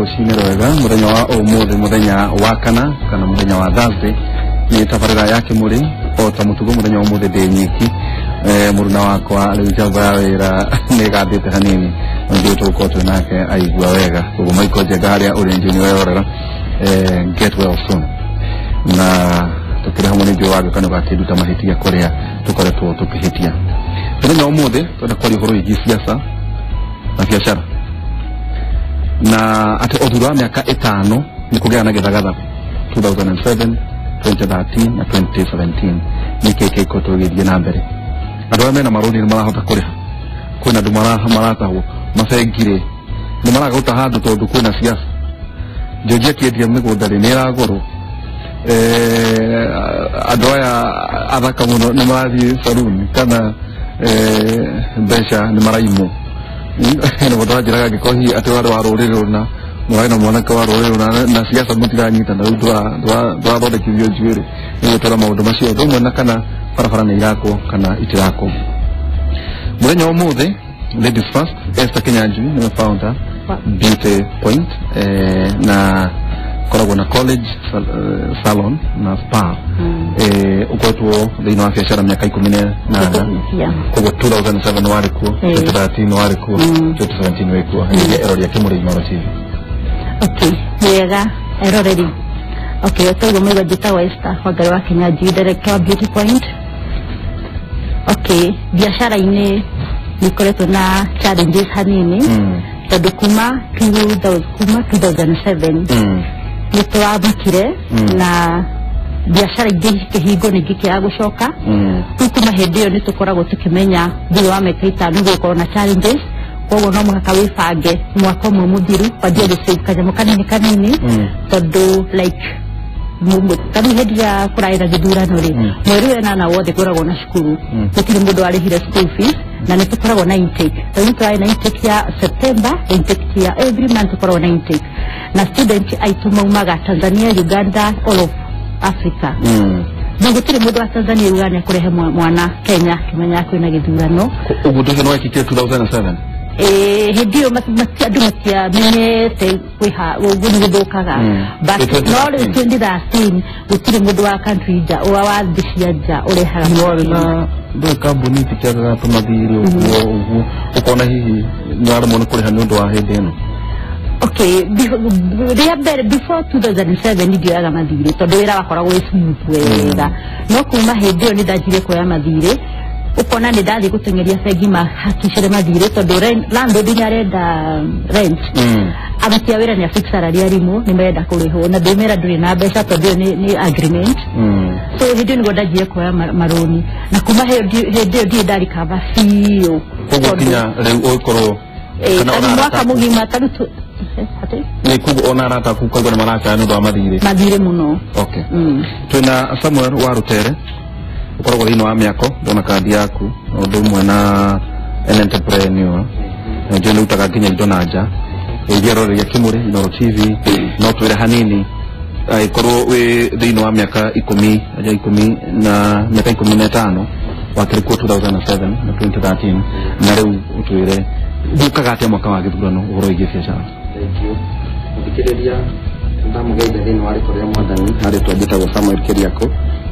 Rũcinĩ rwega mũthenya wa ũmũthĩ, mũthenya wa kana kana mũthenya wa Thursday, nĩ tabarĩra ya Kĩmũrĩ. O ta mũtugo mũthenya wa ũmũthĩ ndĩ nyiki, mũruna wakwa rĩu njamba ya wĩra nĩ ĩgandĩte hanini, no ndiũĩ tũgũkorwo twĩ nake aigua wega. Koguo Michael Njenga harĩa ũrĩ njũĩ nĩ werorera, get well soon, na tũkĩrĩ hamwe nĩ njũĩ wagĩũka nĩ ũgakĩnduta mahĩtia kũrĩa tũkoretwo tũkĩhĩtia. Mũthenya wa ũmũthĩ twenda kwaria ũhoro wĩgiĩ siasa na biacara, na atĩ o thutha wa mĩaka 5 nĩ kũgĩa na gĩthagatha. 2007, 2013 na 2017, nĩ kĩĩ gĩkoretwo gĩgĩthiĩ na mbere? Andũ arĩa mena marũni nĩ marahota kũrĩha? Kwĩna andũ maratahwo mabengi rĩ, nĩ maragũta handũ tondũ kwĩna siasa? Njoji akĩendia mĩgũnda rĩ, nĩ ĩragũrwo? Andũ aya athaka mũno nĩ marathiĩ saruni kana mbeca nĩ maraimwo? Na mũndũ anjĩraga angĩkorwo hihi atĩ warĩ wa rũrĩrĩ rũna, mũrarĩ na mwanake wa rũrĩrĩ rũna na siasa mũtiranyitana, rĩu ndũrathondekithio njuĩrĩ. Nĩ gũtwara maũndũ macio ũndũ ũmwe na kana barabara nĩ irakwo kana itirakwo. Mũthenya wa ũmũthĩ, ladies first, Esther Kinyanjui nĩwe founder Beauty Point, na koragwo na college, salon na spa. Ũkoretwo thĩinĩ wa biacara mĩaka 18. Koguo 2007 warĩ kuo, 2013 warĩ kuo, 2017 wĩ kuo. Ĩrĩa erori Kĩmũrĩ Inooro TV. Okay, wega eroreri. Okay, toguo maigua, njĩtagwo Esther Wangari wa Kinyanjui, director wa Beauty Point. Okay, biacara-inĩ nĩ ikoretwo na challenges hanini, tondũ kuma 2000, kuma 2007 nĩ tũramakire na biacara ingĩ ikĩhingwo ningĩ ikĩaga gũcoka. Rĩu kuma hĩndĩ ĩyo nĩ tũkoragwo tũkĩmenya thutha wa mĩaka 5 gũgũkorwo na challenges, koguo no mũhaka wĩbange mwaka ũmwe mũthiru wanjie gũsave kanyamũ kanini kanini, tondũ like tarĩu hĩndĩ ĩrĩa kũrarĩ na gĩthurano rĩ, mweri 8 wothe ngoragwo na cukuru, gũtirĩ mũndũ warĩhire school fees, na nĩ tũkoragwo na intake. Tarĩu tũrarĩ na intake ya September, intake ya every month tũkoragwo na intake, na student aitũ maumaga Tanzania, Uganda, all of Africa. Na gũtirĩ mũndũ wa Tanzania ugaga nĩ akũrehe mwana Kenya akĩmenya kwĩna gĩthurano. Ũguo ũndũ ũcio nĩ wekĩkire 2007? Ĩĩ, hĩndĩ ĩyo andũ matiamenyete kwĩha ũguo nĩ gũthũkaga, but 2013. No rĩu 2013 gũtirĩ mũndũ wa country nja wa thĩ cia nja ũrehaga Nĩ warĩ na ndũĩ kambuni itikĩagaga tũmathirĩ ũguo ũguo, ũkona hihi nĩ waremwo nĩ kũrĩha nĩ ũndũ wa hĩndĩ ĩno? Okay, rĩa mbere before 2007 ndioyaga mathirĩ tondũ wĩra wakoragwo wĩ smooth wega, no kuma hĩndĩ ĩyo nĩ ndanjirie kuoya mathirĩ, ũkona nĩ ndathiĩ gũteng'eria bengi mahakicire mathirĩ, tondũ landlord nĩ arenda rent, aruti a wĩra nĩ a fix salary, arimũ nĩ marenda kũrĩhwo na ndĩmera ndũrĩ na mbeca tondũ ĩyo nĩ agreement. So hĩndĩ ĩyo nĩguo ndanjirie kuoya marũni, na kuma hĩndĩ ĩyo ndirĩ ndarikaba biũ. Koguo kinya rĩu ũgĩkorwo kana tarĩu ona mwaka arata aku- mũgima tarĩu atĩ? Nĩ koguo ona arata aku koguo nĩ maracaya nĩ ũndũ wa mathirĩ? Mathirĩ mũno. Okay. Twĩna Samuel wa Rutere, ũkoragwo thĩinĩ wa mĩako, ndona kandi yaku, ũndũ ũmwe na an entrepreneur, na njũĩ nĩ ũrutaga nginya indo na nja. Ĩgia roreria Kĩmũrĩ Inooro TV, no twĩre hanini, angĩkorwo wĩ thĩinĩ wa mĩaka 10 aja 10 na mĩaka 15, wakĩrĩ kuo 2007 na 2013, na rĩu ũtwĩre gũkaga atĩa mwaka wa gĩthurano ũhoro wĩgiĩ biacara. Thank you. Mũthikĩrĩria, ndamũgeithia thĩinĩ wa rĩtwa rĩa Mwathani. Harĩtwa njĩtagwo Samuel Kĩriakũ,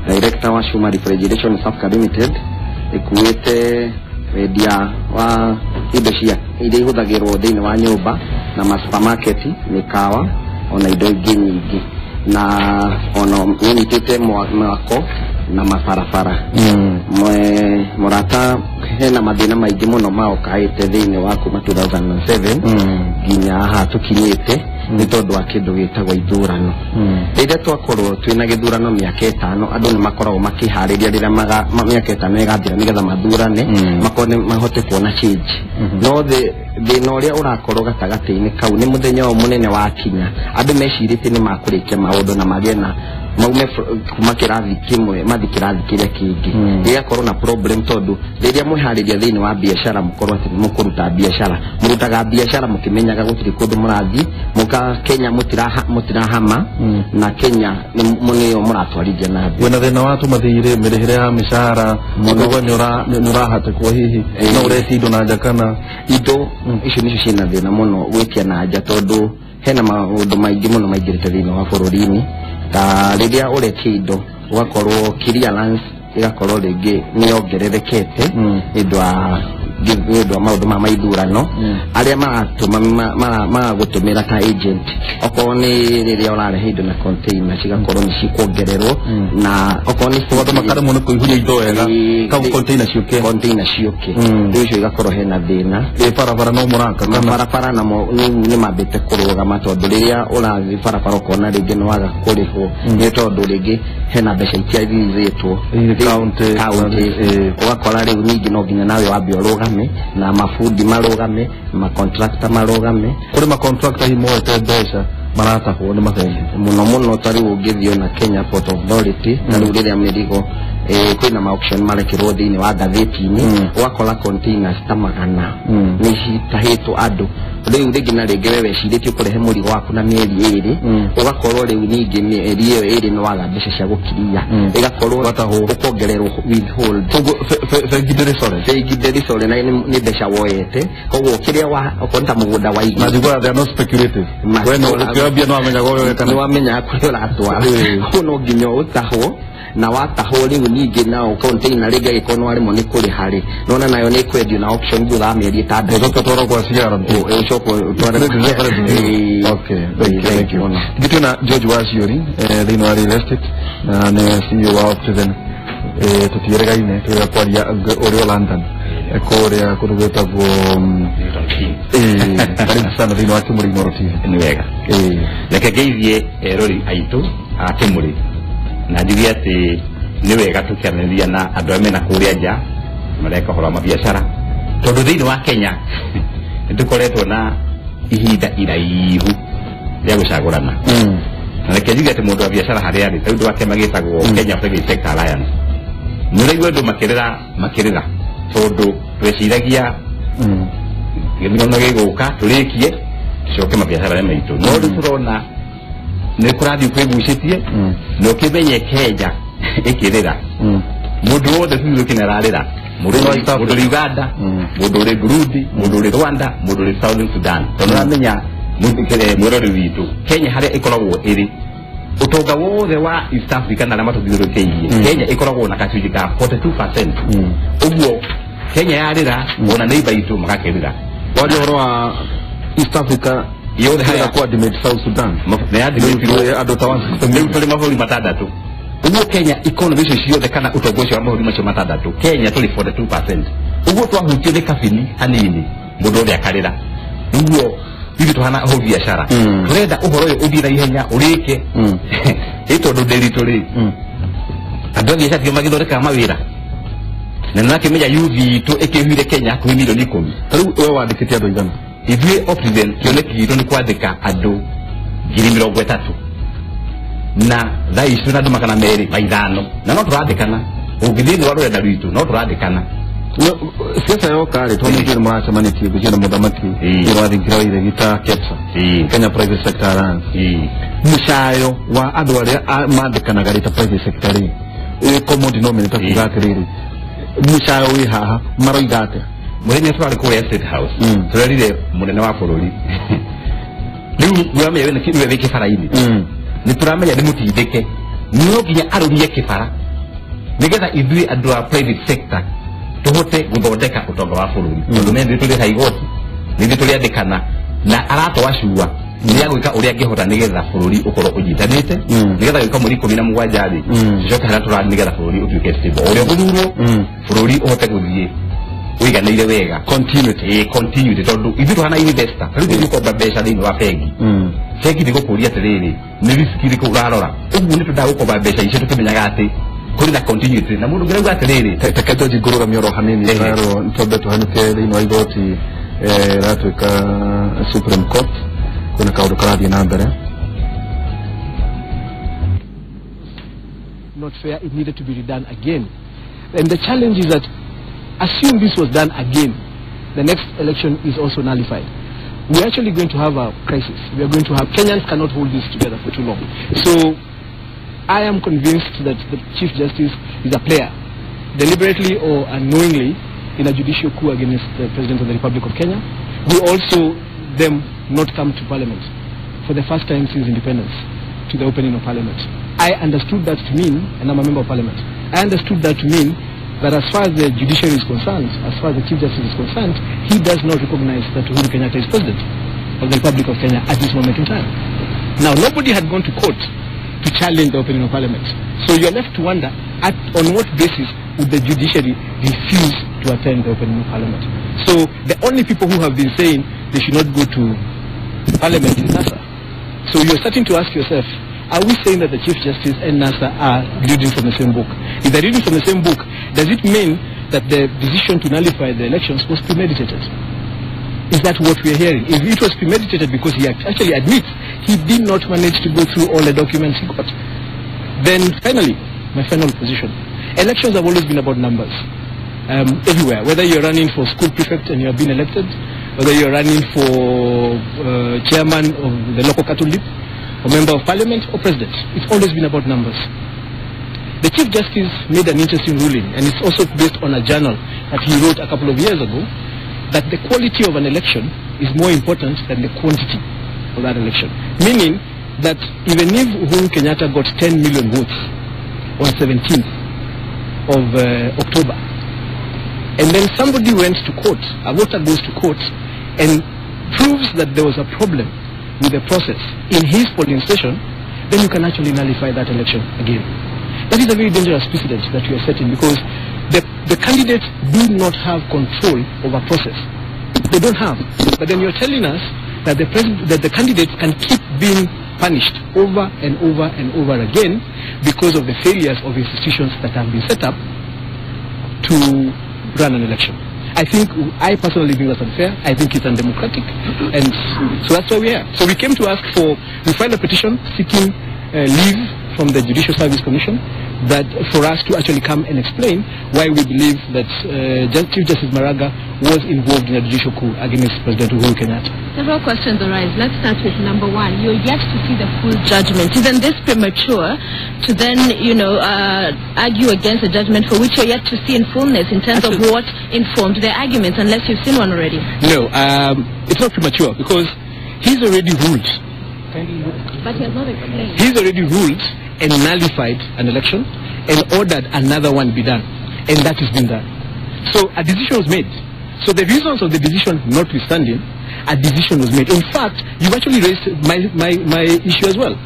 director wa Shuma Refrigeration South Africa Limited, ĩkuĩte wendia wa indo cia iria ihũthagĩrwo thĩinĩ wa nyũmba na ma supermarket, mĩkawa, ona indo ingĩ nyingĩ, na ona nĩnyitĩte mwako na mabarabara. Mwe mũrata, hena mathĩna maingĩ mũno maokaĩte thĩinĩ wa kuma 2007 nginya haha tũkinyĩte, nĩ tondũ wa kĩndũ gĩtagwo ithurano. Rĩrĩa twakorwo twĩna gĩthurano mĩaka 5, andũ nĩ makoragwo makĩharĩria rĩrĩa mĩaka 5 ĩgathira nĩgetha mathurane, makorwo nĩ mahote kuona change. No thĩna ũrĩa ũrakorwo gatagatĩ-inĩ kau nĩ mũthenya ũyũ mũnene wakinya, andũ mecirĩtie nĩ makũrĩkia maũndũ na magĩe na maume kuma kĩrathi kĩmwe mathi kĩrathi kĩrĩa kĩngĩ. Gĩgakorwo na problem tondũ rĩrĩa mwĩharĩria thĩinĩ wa biacara, mũkorwo atĩ nĩ mũkũruta biacara, mũrutaga biacara mũkĩmenyaga gũtirĩ kũndũ mũrathiĩ mũka Kenya, mũtirahama na Kenya nĩyo mũratwarithia na mbere. Wĩna thĩna wa tũmathirĩ, mĩrĩhĩre ya mĩcara, ũkaigua nĩ ũrahatĩkwo hihi no ũretia indo na nja kana Indo icio nĩcio ciĩna thĩna mũno gwĩtia na nja tondũ Hena maũndũ maingĩ mũno maingĩrĩte thĩinĩ wa bũrũri-inĩ ta rĩrĩa ũretia indo ũgakorwo clearance ĩgakorwo rĩngĩ nĩ yongererekete nĩ ũndũ wa maũndũ ma maithurano arĩa maratũma maragũtũmĩra ta agent okorwo nĩ rĩrĩa ũrarehe indo na container cigakorwo nĩ cikuongererwo na okorwo nĩ andũ makaremwo nĩ kũihũria indo wega kau container ciũke rĩu icio igakorwo hena thĩna. Barabara no mũraka kana barabara namo nĩ mambĩte kũrũgama tondũ rĩrĩa ũrathiĩ barabara ũkona rĩngĩ nĩ waga kũrĩhwo nĩ tondũ rĩngĩ hena mbeca itiathithĩtwo county ũgakora rĩu ningĩ no nginya nawe wambe ũrũgame na mabundi marũgame macontractor marũgame kũrĩ macontractor hihi moete mbeca maratahwo nĩ mabengi mũno mũno ta rĩu ũngĩthiĩ na Kenya Port Authority ta rĩu rĩrĩa mĩrigo kwĩna ma auction marekĩrwo thĩinĩ wa ngathĩti-inĩ ũgakora containers ta 100 nĩ citahĩtwo andũ rĩu rĩngĩ na rĩngĩ we wecirĩtie ũkũrehe mũrigo waku na mĩeri ĩrĩ ũgakorwo rĩu ningĩ mĩeri ĩyo ĩrĩ nĩ waga mbeca cia gũkiria ĩgakorwo ũkongererwo withhold. Koguo bengi ndĩrĩ core bengi ndĩrĩ core na nĩ mbeca woete koguo kĩrĩa okorwo nĩ ta mũgũnda waigire na njiguaga they are not speculative we no ũkĩambia no wamenyaga ũrĩa ũreka nĩ wamenyaga kũrĩa ũratwara koguo no nginya ũtahwo na watahwo rĩu ningĩ nao container rĩngĩ agĩkorwo nĩ waremwo nĩ kũrĩha rĩ nona nayo nĩ ĩkwendio na auction thutha wa mĩeri ĩtandatũ ũcoke ũtwarwo kwa CRB ũcoke ũtware. Okay, thank you. Ngĩtio na George Waciuri thĩinĩ wa real estate na nĩ CEO wa Optiven tũtiĩrĩgaine twĩra kwaria ũrĩ o London kũrĩa kũndũ gwĩtagwo karibu sana thĩinĩ wa Kĩmũrĩ Inooro TV. Nĩ wega reke ngeithie erori aitũ a Kĩmũrĩ na njuge atĩ nĩ wega tũkĩaranĩria na andũ arĩa mena kũrĩa nja mareka ũhoro wa mabiacara tondũ thĩinĩ wa Kenya nĩ tũkoretwo na ihinda iraihu rĩa gũcagũrana na reke njuge atĩ mũndũ wa biacara harĩa arĩ ta rĩu wa kĩama gĩtagwo Kenya Private Sector Alliance nĩ ũraigua andũ makĩrĩra tondũ tweciragia gĩthurano gĩgũka tũrĩkie tũcoke mabiacara maitũ no rĩu tũrona nĩ kũrathiĩ kwĩgucĩtie na ũkĩmenye Kenya ĩkĩrĩra mũndũ wothe tuthũkĩ ararĩra mũndũ ũrĩ Uganda mũndũ ũrĩ Burundi mũndũ ũrĩ Rwanda mũndũ ũrĩ Southern Sudan tondũ ũramenya mwĩrori witũ Kenya harĩa ĩkoragwo ĩrĩ ũtonga wothe wa East Africa na arĩa matũthiũrũrũkĩirie Kenya ĩkoragwo na gacunjĩ ka 42% ũguo Kenya yarĩra ona neighbor itũ magakĩrĩra. Waria ũhoro wa East Africa yothe harĩa kwa admit South Sudan nĩ admit andũ ta 160 rĩu tũrĩ mabũrũri matandatũ ũguo Kenya economy icio ciothe kana ũtonga ũcio wa mabũrũri macio matandatũ Kenya tũrĩ 42% ũguo twahutio nĩ kabini hanini mũndũ ũrĩa akarĩra ũguo ithuĩ tũhana hũ biacara tũrenda ũhoro ũyũ ũthiĩ na ihenya ũrĩke ĩ tondũ ndĩritũ rĩ andũ a biacara tio magĩthondekaga mawĩra na nĩrakĩmenya youth itũ ĩkĩhuire Kenya hakuhĩ milioni 10. Ta rĩu we wandĩkĩte andũ aigana? Ithuĩ Optiven kĩoneki gitũ nĩ kwandĩka andũ 30,000 na thaa ici twĩna andũ 205 na no tũrandĩkana ũngĩthiĩ thĩinĩ wa rũrenda rwitũ no tũrandĩkana. Siasa yoka rĩ tondũ nĩ mũracemanĩtie ngũcia na mũthamaki wa thingira wa iregi ta KEPSA Kenya Private Sector Alliance mũcayo wa andũ arĩa mandĩkanaga rĩ ta private sector rĩ common denominator kuga atĩrĩrĩ mũcayo wĩ haha maroiga atĩa? Mũthenya tũrarĩ kũrĩa State House tũrerire mũnene wa bũrũri rĩu nĩũramenya nĩwe wĩ kĩbara-inĩ nĩ tũramenya nĩ mũtindĩke no nginya arũmie kĩbara nĩgetha ithuĩ andũ a private sector tũhote gũthondeka ũtonga wa bũrũri tondũ nĩ ithuĩ tũrĩha igoti nĩ ithuĩ tũrĩandĩkana na aratwacua nĩ agwĩka ũrĩa angĩhota nĩgetha bũrũri ũkorwo ũnyitanĩte nĩgetha gĩũka mweri 17 rĩ tũcoke harĩa tũrarĩ nĩgetha bũrũri ũtuĩke stable ũrĩa ũgũthurwo bũrũri ũhote gũthiĩ ũiganĩire wega continuity continuity tondũ ithuĩ tũhana investor rĩu tũthiĩ gũkomba mbeca thĩinĩ wa bengi bengi ndĩgũkũria atĩrĩrĩ nĩ risk ĩrĩkũ ũrarora ũguo nĩ twendaga gũkomba mbeca icio tũkĩmenyaga atĩ kũrĩ na continuity na mũndũ ũngĩrauga atĩrĩrĩ reke George ngũrũgamie oro hanini rarwo twambe tũhanyũke thĩinĩ wa igoti ratuĩka Supreme Court kwĩna kaũndũ karathiĩ na mbere. Not fair, it needed to be redone again. And the challenge is that assume this was done again, the next election is also nullified. We're actually going to have a crisis. We are going to have, Kenyans cannot hold this together for too long. So I am convinced that the Chief Justice is a player, deliberately or unknowingly, in a judicial coup against the President of the Republic of Kenya. We also them not come to Parliament. for the first time since independence to the opening of Parliament. I understood that to mean, and I'm a member of Parliament, I understood that to mean that as far as the judiciary is concerned, as far as the Chief Justice is concerned, he does not recognize that Uhuru Kenyatta is president of the Republic of Kenya at this moment in time. Now, nobody had gone to court to challenge the opening of Parliament. So you're left to wonder, on what basis would the judiciary refuse to attend the opening of Parliament? So the only people who have been saying they should not go to Parliament is NASA. So you're starting to ask yourself, are we saying that the Chief Justice and NASA are reading from the same book? If they're reading from the same book, does it mean that the decision to nullify the elections was premeditated? Is that what we're hearing? If it was premeditated, because he actually admits he did not manage to go through all the documents he got. Then finally, my final position. Elections have always been about numbers. Everywhere, whether you're running for school prefect and you have been elected, whether you're running for chairman of the local cattle leap, or member of parliament, or president. It's always been about numbers. The Chief Justice made an interesting ruling, and it's also based on a journal that he wrote a couple of years ago, that the quality of an election is more important than the quantity of that election. Meaning that even if Uhuru Kenyatta got 10 million votes on 17th of October, and then somebody went to court, a voter goes to court and proves that there was a problem with the process in his polling station, then you can actually nullify that election again. That is a very dangerous precedent that we are setting, because the candidates do not have control over process. They don't have. But then you're telling us that the candidates can keep being punished over and over and over again because of the failures of institutions that have been set up to run an election. I personally think that's unfair. I think it's undemocratic. And so that's why we're here. So we came to ask for, we filed a petition seeking leave from the Judicial Service Commission that for us to actually come and explain why we believe that Chief Justice Maraga was involved in a judicial coup against President Uhuru Kenyatta. Several questions arise. Let's start with number one. You're yet to see the full judgment. Isn't this premature to then, you know, argue against a judgment for which you're yet to see in fullness in terms of what informed their arguments, unless you've seen one already? No, it's not premature because he's already ruled. But he has not explained. He's already ruled and nullified an election and ordered another one be done, and that has been done. So a decision was made. So the reasons of the decision notwithstanding, a decision was made. In fact, you've actually raised my issue as well.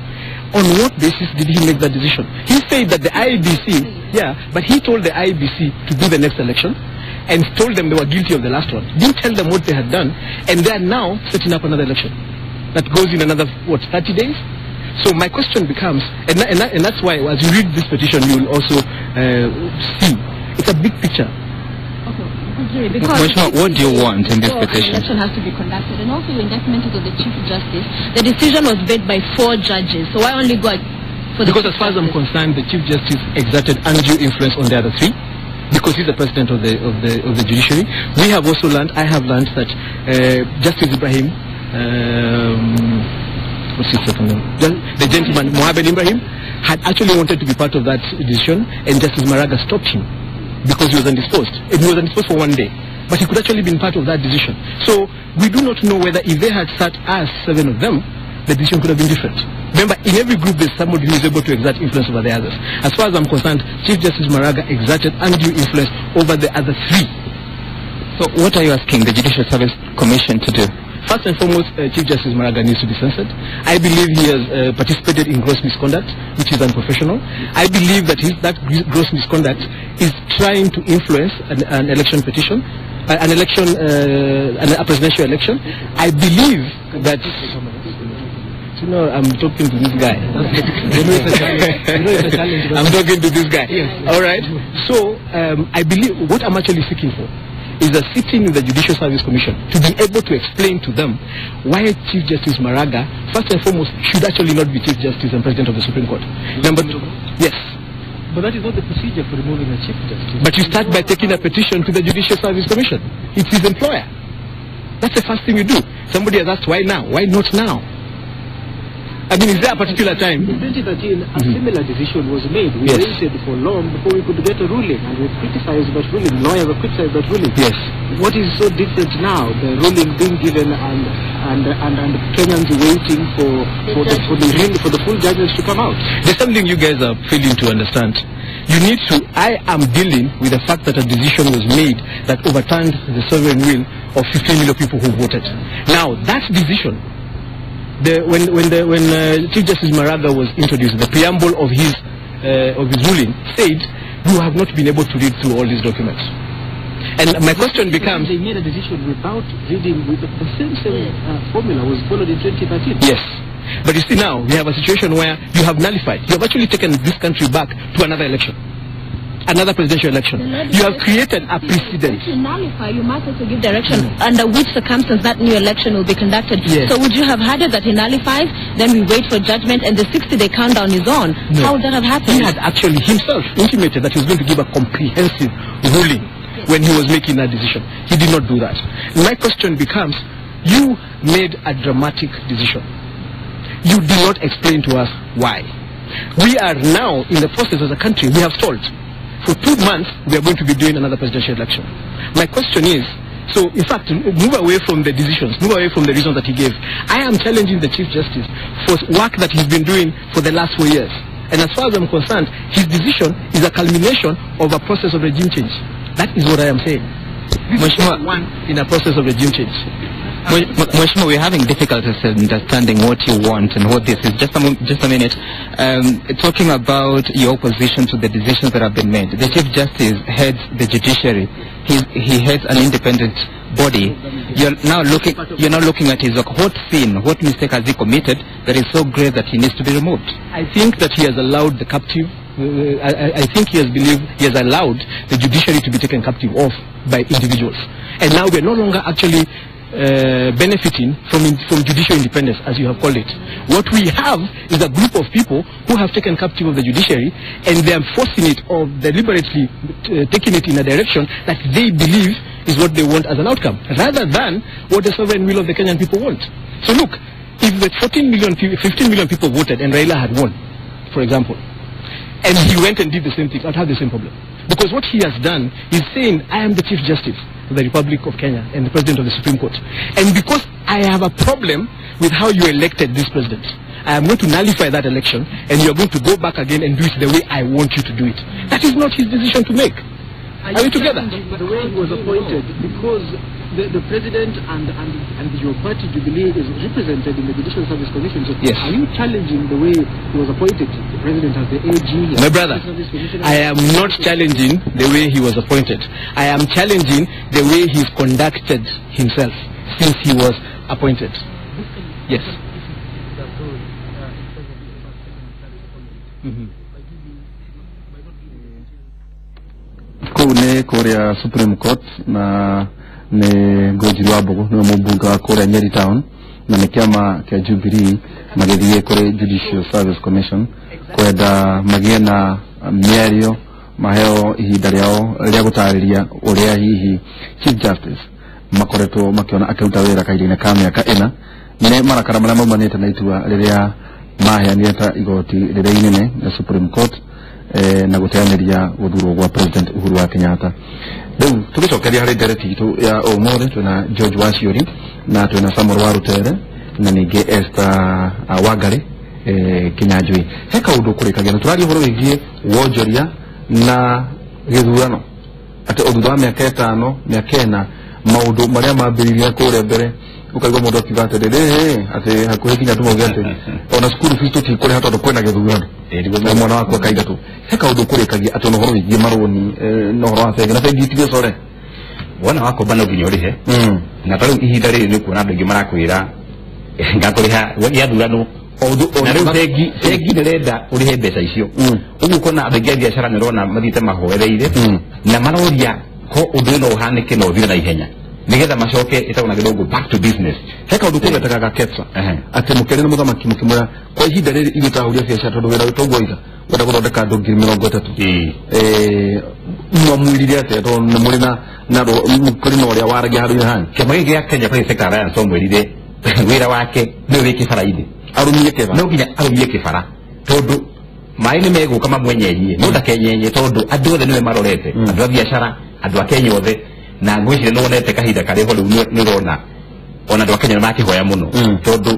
On what basis did he make that decision? He said that the IEBC, yeah, but he told the IEBC to do the next election and told them they were guilty of the last one. Didn't tell them what they had done, and they are now setting up another election that goes in another, what, 30 days? So my question becomes, and that's why as you read this petition, you will also see, it's a big picture. Okay. Because what do you want in this petition? An election has to be conducted, and also your indictment is of the Chief Justice. The decision was made by 4 judges, so why only go for the Because as far as I'm concerned, the Chief Justice exerted undue influence on the other 3, because he's the president of the judiciary. We have also learned, I have learned that Justice Ibrahim, what's his second name? The gentleman, Mohamed Ibrahim, had actually wanted to be part of that decision, and Justice Maraga stopped him because he was indisposed. And he was indisposed for one day, but he could actually have been part of that decision. So we do not know whether if they had sat as 7 of them, the decision could have been different. Remember, in every group there's somebody who is able to exert influence over the others. As far as I'm concerned, Chief Justice Maraga exerted undue influence over the other 3. So what are you asking the Judicial Service Commission to do? First and foremost, Chief Justice Maraga needs to be censored. I believe he has participated in gross misconduct, which is unprofessional. I believe that that gross misconduct is trying to influence an election petition, an election, a presidential election. I believe that... You know, I'm talking to this guy. I'm talking to this guy. Yes. All right. So I believe what I'm actually seeking for is a sitting in the Judicial Service Commission to be able to explain to them why Chief Justice Maraga, first and foremost, should actually not be Chief Justice and President of the Supreme Court. Number 2, yes. But that is not the procedure for removing a Chief Justice. But you start by taking a petition to the Judicial Service Commission. It's his employer. That's the first thing you do. Somebody has asked, why now? Why not now? I mean, is there a particular time? In 2013, a similar decision was made. We waited for long before we could get a ruling, and we criticized that ruling. Lawyers have criticized that ruling. Yes. What is so different now? The ruling being given and Kenyans waiting for the full judgments to come out. There's something you guys are failing to understand. You need to. I am dealing with the fact that a decision was made that overturned the sovereign will of 15 million people who voted. Now that decision. When Chief Justice Maraga was introduced, the preamble of his ruling said, "You have not been able to read through all these documents." And my question becomes: they made a decision without reading. With the same formula was followed in 2013. Yes, but you see now we have a situation where you have nullified. You have actually taken this country back to another election. Another presidential election. You have created a precedent. If you nullify, you must also give direction under which circumstance that new election will be conducted. Yes. So would you have had it that he nullifies, then we wait for judgment, and the 60-day countdown is on? No. How would that have happened? He had actually himself intimated that he was going to give a comprehensive ruling when he was making that decision. He did not do that. My question becomes, you made a dramatic decision. You did not explain to us why. We are now in the process as a country, we have stalled. For 2 months, we are going to be doing another presidential election. My question is, so in fact, move away from the decisions, move away from the reasons that he gave. I am challenging the Chief Justice for work that he's been doing for the last 4 years. And as far as I'm concerned, his decision is a culmination of a process of regime change. That is what I am saying. This is one in a process of regime change. Mheshimiwa, we're having difficulties understanding what you want and what this is. Just a minute. Talking about your opposition to the decisions that have been made. The Chief Justice heads the judiciary. He heads an independent body. You're now looking at his work. What sin, what mistake has he committed that is so grave that he needs to be removed? I think that he has allowed the captive. I think he has believed he has allowed the judiciary to be taken captive off by individuals, and now we're no longer actually benefiting from judicial independence, as you have called it. What we have is a group of people who have taken captive of the judiciary, and they are forcing it or deliberately taking it in a direction that they believe is what they want as an outcome, rather than what the sovereign will of the Kenyan people want. So look, if the 14 million, 15 million people voted and Raila had won, for example, and he went and did the same thing, I'd have the same problem. Because what he has done is saying, I am the Chief Justice of the Republic of Kenya and the President of the Supreme Court. And because I have a problem with how you elected this president, I am going to nullify that election, and you are going to go back again and do it the way I want you to do it. That is not his decision to make. Are we together? The way he was appointed, because the president and your party, Jubilee, is represented in the Judicial Service Commission. So yes. Are you challenging the way he was appointed? The president has the AG. My brother, I am not challenging the way he was appointed. I am challenging the way he's conducted himself since he was appointed. Yes. Mm-hmm. Kuu nĩ kũrĩa Supreme Court na nĩ Ngũnjiri wa Mbũgũ nĩwe mũmbunge wa kũrĩa Nyeri Town na nĩ kĩama kĩa Jubilee magĩthiĩ kũrĩ Judicial Service Commission kwenda magĩe na mĩario maheo ihinda rĩao rĩa gũtarĩria ũrĩa hihi Chief Justice makoretwo makĩona akĩruta wĩra kahinda-inĩ ka mĩaka ĩna nĩ marakara marĩa maumanĩte na itua rĩrĩa maheanire ta igoti rĩrĩa inene rĩa Supreme Court na guteanĩria gũthurwo gwa President Uhuru wa Kenyatta. Rĩu tũgĩcokeria harĩ ndereti itũ ya ũmũthĩ twĩna George Waciũri na twĩna Samuel Warutere na ningĩ Esther Wangari Kinyanjui. He kaũndũ kũrĩkagia na tũraria ũhoro wĩgiĩ wonjoria na gĩthurano atĩ o thutha wa mĩaka ĩtano mĩaka ĩna maũndũ marĩa mambĩrĩirie kũrĩa mbere ukaigua mũndũ akiuga atĩrĩrĩ atĩ hakuhĩ nginya tũmauge atĩ ona cukuru fees tũtikũrĩha tondũ kwĩna gĩthurano na mwana wakwa akaingatwo. He kaũndũ kũrĩkagia atĩ ona ũhoro wĩgiĩ marũni na ũhoro wa bengi na bengi itige core wona wakomba no nginya ũrĩhe na ta rĩu ihinda rĩrĩ nĩ ũkuona andũ aingĩ marakwĩra ngakũrĩha gĩathurano na rĩu bengi ndĩrenda ũrĩhe mbeca icio ũguo ũkona andũ aingĩ a biacara nĩ ũrona mathiĩte mahoereire na maroria ko ũndũ ũyũ no ũhanĩke na ũthire na ihenya nigetha macoke ĩtagwo na gĩthũngũ back to business. He kaũndũ kũgetaga ga KEPSA atĩ mũkĩaria na mũthamaki mũkĩmwĩra kwa ihinda rĩrĩ ithuĩ tũrahũria biacara tondũ wĩra witũ ũguo itha wenda gũthondeka andũ 30,000 mwamwĩrire atĩa tondũ nĩ mũrĩ na kũrĩ na ũrĩa waragia handũ-inĩ hanyu? Kĩama gĩkĩ gĩa Kenya Private Sector Alliance twamwĩrire wĩra wake nĩ ũrĩke bara-inĩ Arumie kĩbara. No nginya arumie kĩbara tondũ maĩ nĩ megũka mamwenyenye no ndakenyenye tondũ andũ othe nĩwe marorete, andũ a biacara, andũ a Kenya othe, na ngwĩciria nĩ wonete kahinda karĩ ho rĩu nĩ ũrona ona andũ a Kenya nĩ makĩhoya mũno tondũ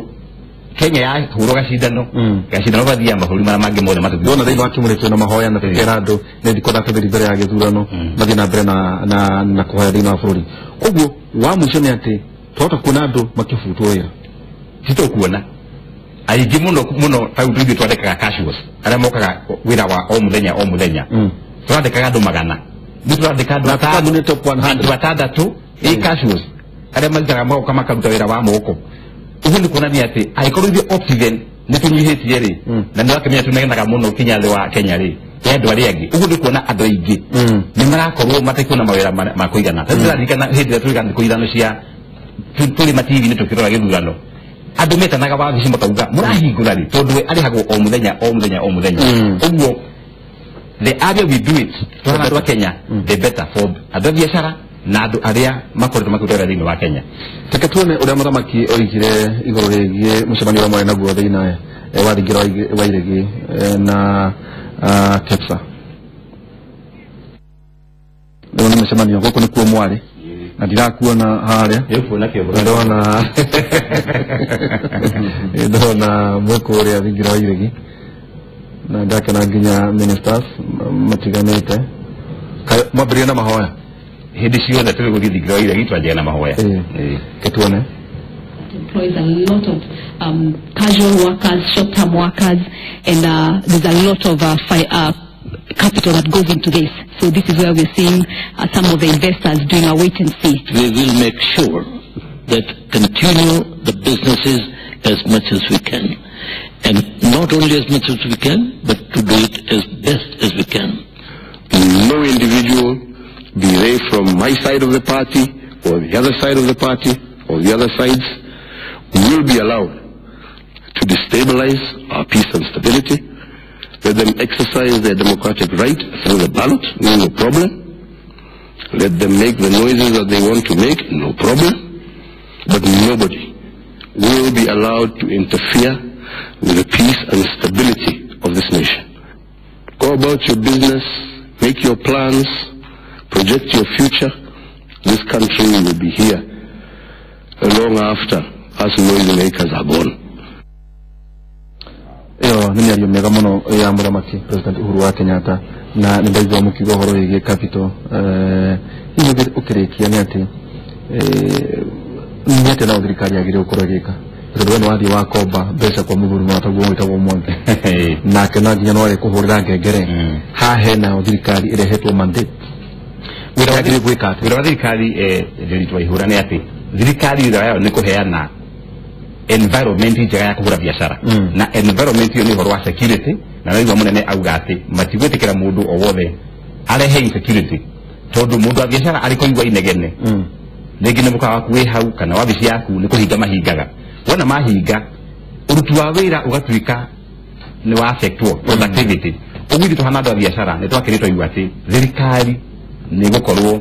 Kenya yahũrwo gacindano gacindano gathiaga mabũrũri marĩa mangĩ mothe matũthiĩ. Ndona thĩinĩ wa kĩmũrĩ twĩna mahoya na tũkera andũ nĩ thikũ thatũ mbere ya gĩthurano mathiĩ na mbere na kũhoya thĩinĩ wa bũrũri. Koguo wa mũico nĩ atĩ twahota kuona andũ makĩbutwo wĩra. Titũkuona aingĩ mũno mũno ta rĩu ithuĩ twandĩkaga casuals arĩa mokaga wĩra wa o mũthenya o mũthenya, twandĩkaga andũ 100, nĩ twandĩka andũ atandatũ ĩ casuals arĩa marutaga magoka makaruta wĩra wa moko. Ũguo nĩ kuonania atĩ angĩkorwo ithuĩ Optiven nĩ tũnyihĩtie rĩ, na nĩ wakĩmenya tũnegenaga mũno kinya thĩ wa Kenya rĩ, ya andũ arĩa angĩ. Ũguo nĩ kuona andũ aingĩ nĩ marakorwo matekuona mawĩra ma kũigana. Ta ndĩraririkana hĩndĩ ĩrĩa tũrĩ thikũ ithano cia tũrĩ ma TV-inĩ tũkĩrora gĩthurano, andũ metanaga wabici makauga mũrahingũra rĩ, tondũ we arĩhagwo o mũthenya o mũthenya o mũthenya. Ũguo the earlier we do it, twana andũ a Kenya, the better for andũ a biacara na andũ arĩa makoretwo makĩruta wĩra thĩinĩ wa Kenya. Reke tuone ũrĩa mũthamaki oigire igũrũ rĩgiĩ mũcemanio ũrĩa mwarĩ naguo thĩinĩ wa Thingira wa Iregi na KEPSA. Rĩu nĩ mũcemanio gũkũ nĩkuo mwarĩ na ndirakuona harĩa, ndona ndona mwĩkũrĩa Thingira wa Iregi na ndakena nginya ministers matiganĩte. Mwambĩrĩrie na mahoya hĩndĩ ciothe tũrĩ gũthiĩ Thingira wa Iregi twanjagia na mahoya. Ketuone. Employs a lot of casual workers, short-term workers, and there's a lot of capital that goes into this. So this is where we're seeing some of the investors doing a wait and see. We will make sure that continue the businesses as much as we can. And not only as much as we can, but to do it as best as we can. No individual, be they from my side of the party or the other side of the party or the other sides, will be allowed to destabilize our peace and stability. Let them exercise their democratic right through the ballot, no problem. Let them make the noises that they want to make, no problem. But nobody will be allowed to interfere with the peace and stability of this nation. Go about your business, make your plans, project your future. This country will be here long after us noisemakers are gone. Ĩyo nĩ mĩario mĩega mũno ya mũthamaki President Uhuru wa Kenyatta, na nĩ ndaigua mũkiuga ũhoro wĩgiĩ capital. Hihi ũkĩrĩkia nĩ atĩ nĩ atĩa nao thirikari yagĩrĩirwo gũkorwo ĩgĩka, tondũ we nĩ wathiĩ wakomba mbeca kwa mũthuri mũrataguo wĩtagwo Mwangi, nake na nginya no arĩkũhũrĩra ngengere. Haha hena thirikari ĩrehetwo mandate wĩra gwĩka atĩa? Wĩra wa thirikari Nderitu Waihũra nĩ atĩ thirikari wĩra yayo nĩ kũheana environment njega ya kũhũra biacara, na environment ĩyo nĩ ũhoro wa security, na naigua mũnene auga atĩ matigwĩtĩkĩra mũndũ o wothe arehe insecurity, tondũ mũndũ wa biacara arĩ kũigua inegene rĩngĩ nĩ mũkawa waku wĩ hau kana wabici yaku nĩ kũhinga mahingaga, wona mahinga ũruti wa wĩra ũgatuĩka nĩ wa affectwo productivity. Ũguo ithuĩ tũhana andũ a biacara nĩ twakĩrĩtwo igua atĩ thirikari nĩ gũkorwo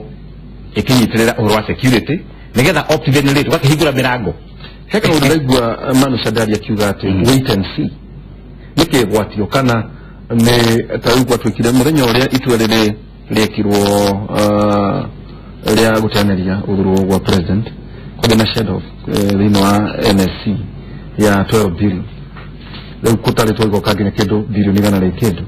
ĩkĩnyitĩrĩra ũhoro wa security nĩgetha Optiven rĩ tũgakĩhingũra mĩrango. He kaũndũ ndaigua Manu Shadary akiuga atĩ wait and see nĩ kĩgwatio kana nĩ ta rĩu gwatuĩkire mũthenya ũrĩa itua rĩrĩ rĩekirwo rĩa gũteanĩria ũthurwo gwa president, kwarĩ na shed off thĩinĩ wa NSC ya 12 billion, rĩu kũtarĩtwo igoka nginya kĩndũ bilioni 100 rĩ kĩndũ.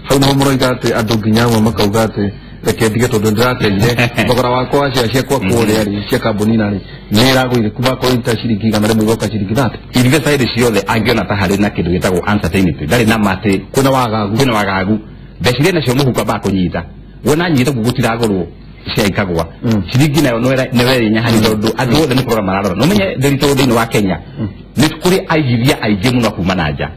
Hau nĩho mũroiga atĩ andũ nginya amwe makauga atĩ reke ndige tondũ ndĩrateire thogora wakwa wa share ciakwa kũrĩa rĩ cia kambuni narĩ nĩ ĩragũire kuma korwo ta ciringi 100 igoka ciringi 30. Investor hĩndĩ ciothe angĩona ta harĩ na kĩndũ gĩtagwo uncertainty, ndarĩ na ma atĩ kwĩna wagagu, kwĩna wagagu, mbeca iria nacio mũhuko ambaga kũnyita, wona anyita ũguo gũtiragũrwo cia ikagwa ciringi nayo no ĩrĩ nyahani, tondũ andũ othe nĩ kũrora mararora. No menye Nderitu thĩinĩ wa Kenya nĩ kũrĩ aigithia aingĩ mũno kuma na nja,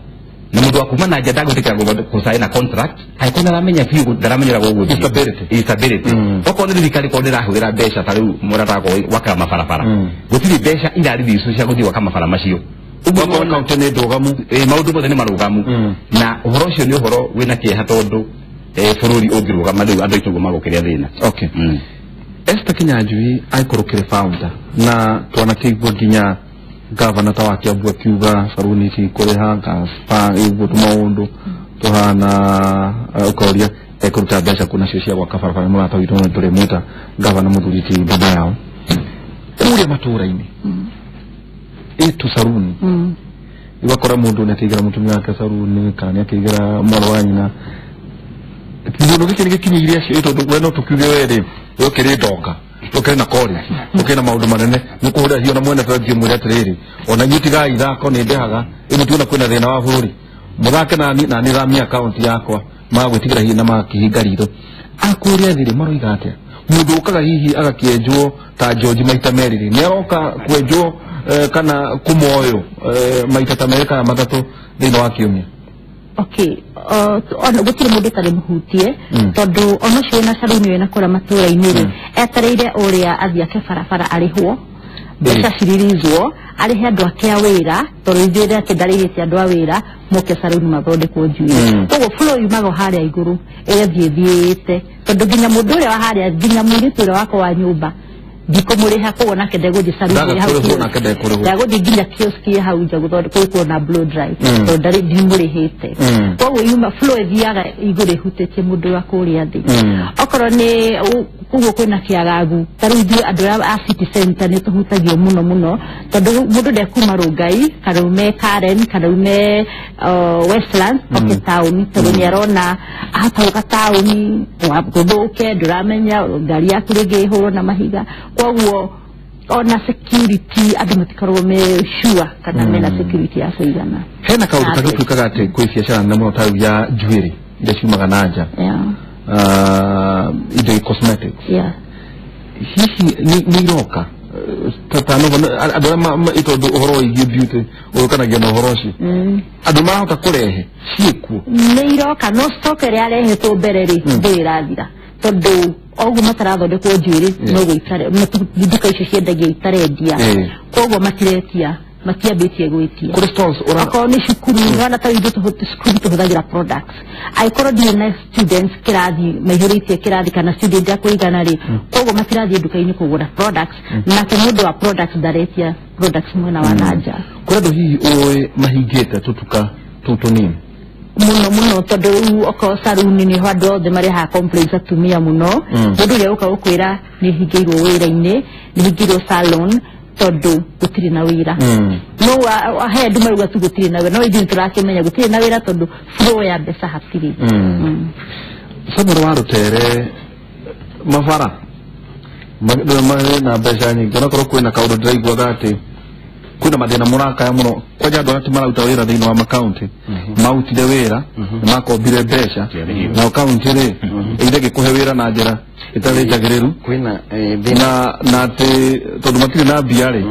na mũndũ wa kuma na nja ndagwĩtĩkĩra gũcaina contract angĩkorwo ndaramenya biũ, ndaramenya ũrĩa gũgũthiĩ stability. Okorwo nĩ thirikari korwo ndĩrahũthĩra mbeca ta rĩu mũrata gwaka mabarabara, gũtirĩ mbeca irarithicwo cia gũthiĩ gwaka mabara macio. Ũguo kaunti nĩ ndũgamu, maũndũ mothe nĩ marũgamu, na ũhoro ũcio nĩ ũhoro wĩna kĩeha tondũ bũrũri ũngĩrũgama rĩu andũ aitũ ũguo magũkĩrĩa thĩna. Okay. Esther Kinyanjui aikũrũkire founder na twanakĩigua nginya Gavana ta wa Kiambu akiuga saruni ti kũrĩha spa ũguo tũmaũndũ tũhana ũkoria ekũruta mbeca kũ nacio cia gwaka barabara mũrata witũ nĩ tũrĩmwĩta gavana mũthuri ti baba yao kũrĩa matũũra-inĩ ĩtũ saruni igakora mũndũ nĩ akĩigĩra mũtumia wake saruni kana nĩ akĩigĩra mwarĩ wa nyina kĩndũ gĩkĩ nĩ gĩkinyĩire acio tondũ we no tũkiuge we rĩ we ũkĩrĩ ndonga ũkĩrĩ na college ũkĩrĩ na maũndũ manene nĩ kũhũrĩra hiyo na mwene bengi mwĩre atĩrĩrĩ ona inyuĩ tigai ithako nĩ ndĩhaga ĩ mũtiona kwĩna thĩna wa bũrũri mũthake nani na nĩ thamia akaunti yakwa magwĩtigĩra hihi na makĩhinga ritho akũrĩa thĩ rĩ maroiga atĩa mũndũ ũkaga hihi agakĩenjwo ta George maita merĩ rĩ nĩ aroka kwenjwo kana kũmoyo maita ta merĩ kana matatũ thĩinĩ wa kiumia. Okay, ona gũtirĩ mũndũ ũtarĩ mũhutie tondũ ona ũcio wĩna saruni wĩna kũrĩa matũũra-inĩ rĩ etereire ũrĩa athiĩ ake barabara arĩhwo mbeca ciririzwo arĩhe andũ ake a wĩra tondũ ithuĩ ake ndarĩhĩte andũ a wĩra moke saruni mathondekwo njuĩrĩ koguo flow yumaga harĩa igũrũ ĩgathiĩ ĩthiĩte tondũ nginya mũndũ ũrĩa wa harĩa nginya mũirĩtu ũrĩa wakwa wa nyũmba ndikumuriha koguo nake ndegũthiĩ saruni hau ndegũthiĩ nginya kioski hau nja gũthondekwo na blow dry tondũ ndarĩ ndimũrĩhĩte koguo yuma flow ĩthiaga igũrũ ĩhutĩtie mũndũ wa kũrĩa thĩ okorwo nĩ koguo kwĩna kĩagagu ta rĩu ithuĩ andũ a city center nĩ tũhutagio mũno mũno tondũ mũndũ ndekuma Rongai kana ume Karen kana ume Westlands oke taũni tondũ nĩ arona ahota gũka taũni gũthũke ndũramenya ngari yaku rĩngĩ ĩhũrwo na mahiga koguo ona security andũ matikorwo me sure kana mena security ya kũigana. Hena kaũndũ kangĩtuĩkaga atĩ kwĩ biacara nene mũno ta rĩu ya njuĩrĩ iria ciumaga na nja indo cosmetics hihi nĩ iroka tano andũ arĩa tondũ ũhoro wĩgiĩ beauty ũrũkanagia na ũhoro ũcio andũ marahota kũrehe ciĩkuo nĩ iroka no stock ĩrĩa yarehetwo mbere rĩ ndĩrĩ ĩrathira tondũ oguo matarathondekwo njuĩrĩ noguo nduka icio ciendagia itarendia koguo matiretia matiambĩtie gwĩtia okorwo nĩ cukuru nĩwona ta ithuĩ cukuru tũhũthagĩra products angĩkorwo ndirĩ na students kĩrathi maihũrĩtie kĩrathi kana student ya kũigana rĩ koguo matirathiĩ nduka-inĩ kũgũra products nake mũndũ wa products ndaretia products mwena wa nanja. Kũrĩ andũ hihi ũĩ mahingĩte tũtuka tũu tũnini muno muno tondũ rĩu okorwo saruni nĩho andũ othe marehaga complaints atumia mũno mũndũ ũrĩa ũka gũkwĩra nĩ hingĩirwo wĩra-inĩ nĩ hingĩirwo salon tondũ gũtirĩ na wĩra no he andũ marauga tu gũtirĩ na wĩra no ithuĩ nĩtũrakĩmenya gũtirĩ na wĩra tondũ flow ya mbeca hatirĩ. Samuel wa Rutere mabara na mbeca nyingĩ onakorwo kwĩna kaũndũ ndĩraiguaga atĩ kwĩna mathĩna mũrakaya mũno kwanja andũ arĩa ti mararuta wĩra thĩinĩ wa makaunti marutire wĩra nĩmakombire mbeca nao kaunti rĩ ĩithe gĩkũhe wĩra na njĩra ĩtarĩ njagĩrĩru na atĩ tondũ matirĩ na mbia rĩ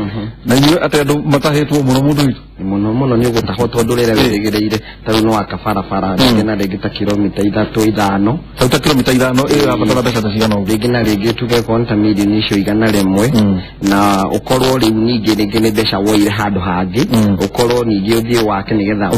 na inyuĩ atĩ andũ matahĩtwo mũno mũndũ witũ mũno mũno nĩ ũgũtahwo tondũ rĩrĩa wĩrĩgĩrĩire ta rĩu nĩ waka barabara rĩngĩ na rĩngĩ ta kilomita 3 5 ta ta kilomita 5 ĩrabatara mbeca ta cigana ũguo rĩngĩ na rĩngĩ tuge korwo nĩ ta mirioni icio 100 na ũkorwo rĩu ningĩ rĩngĩ nĩ mbeca woire handũ hangĩ ũkorwo ningĩ ũthiĩ wake nĩgetha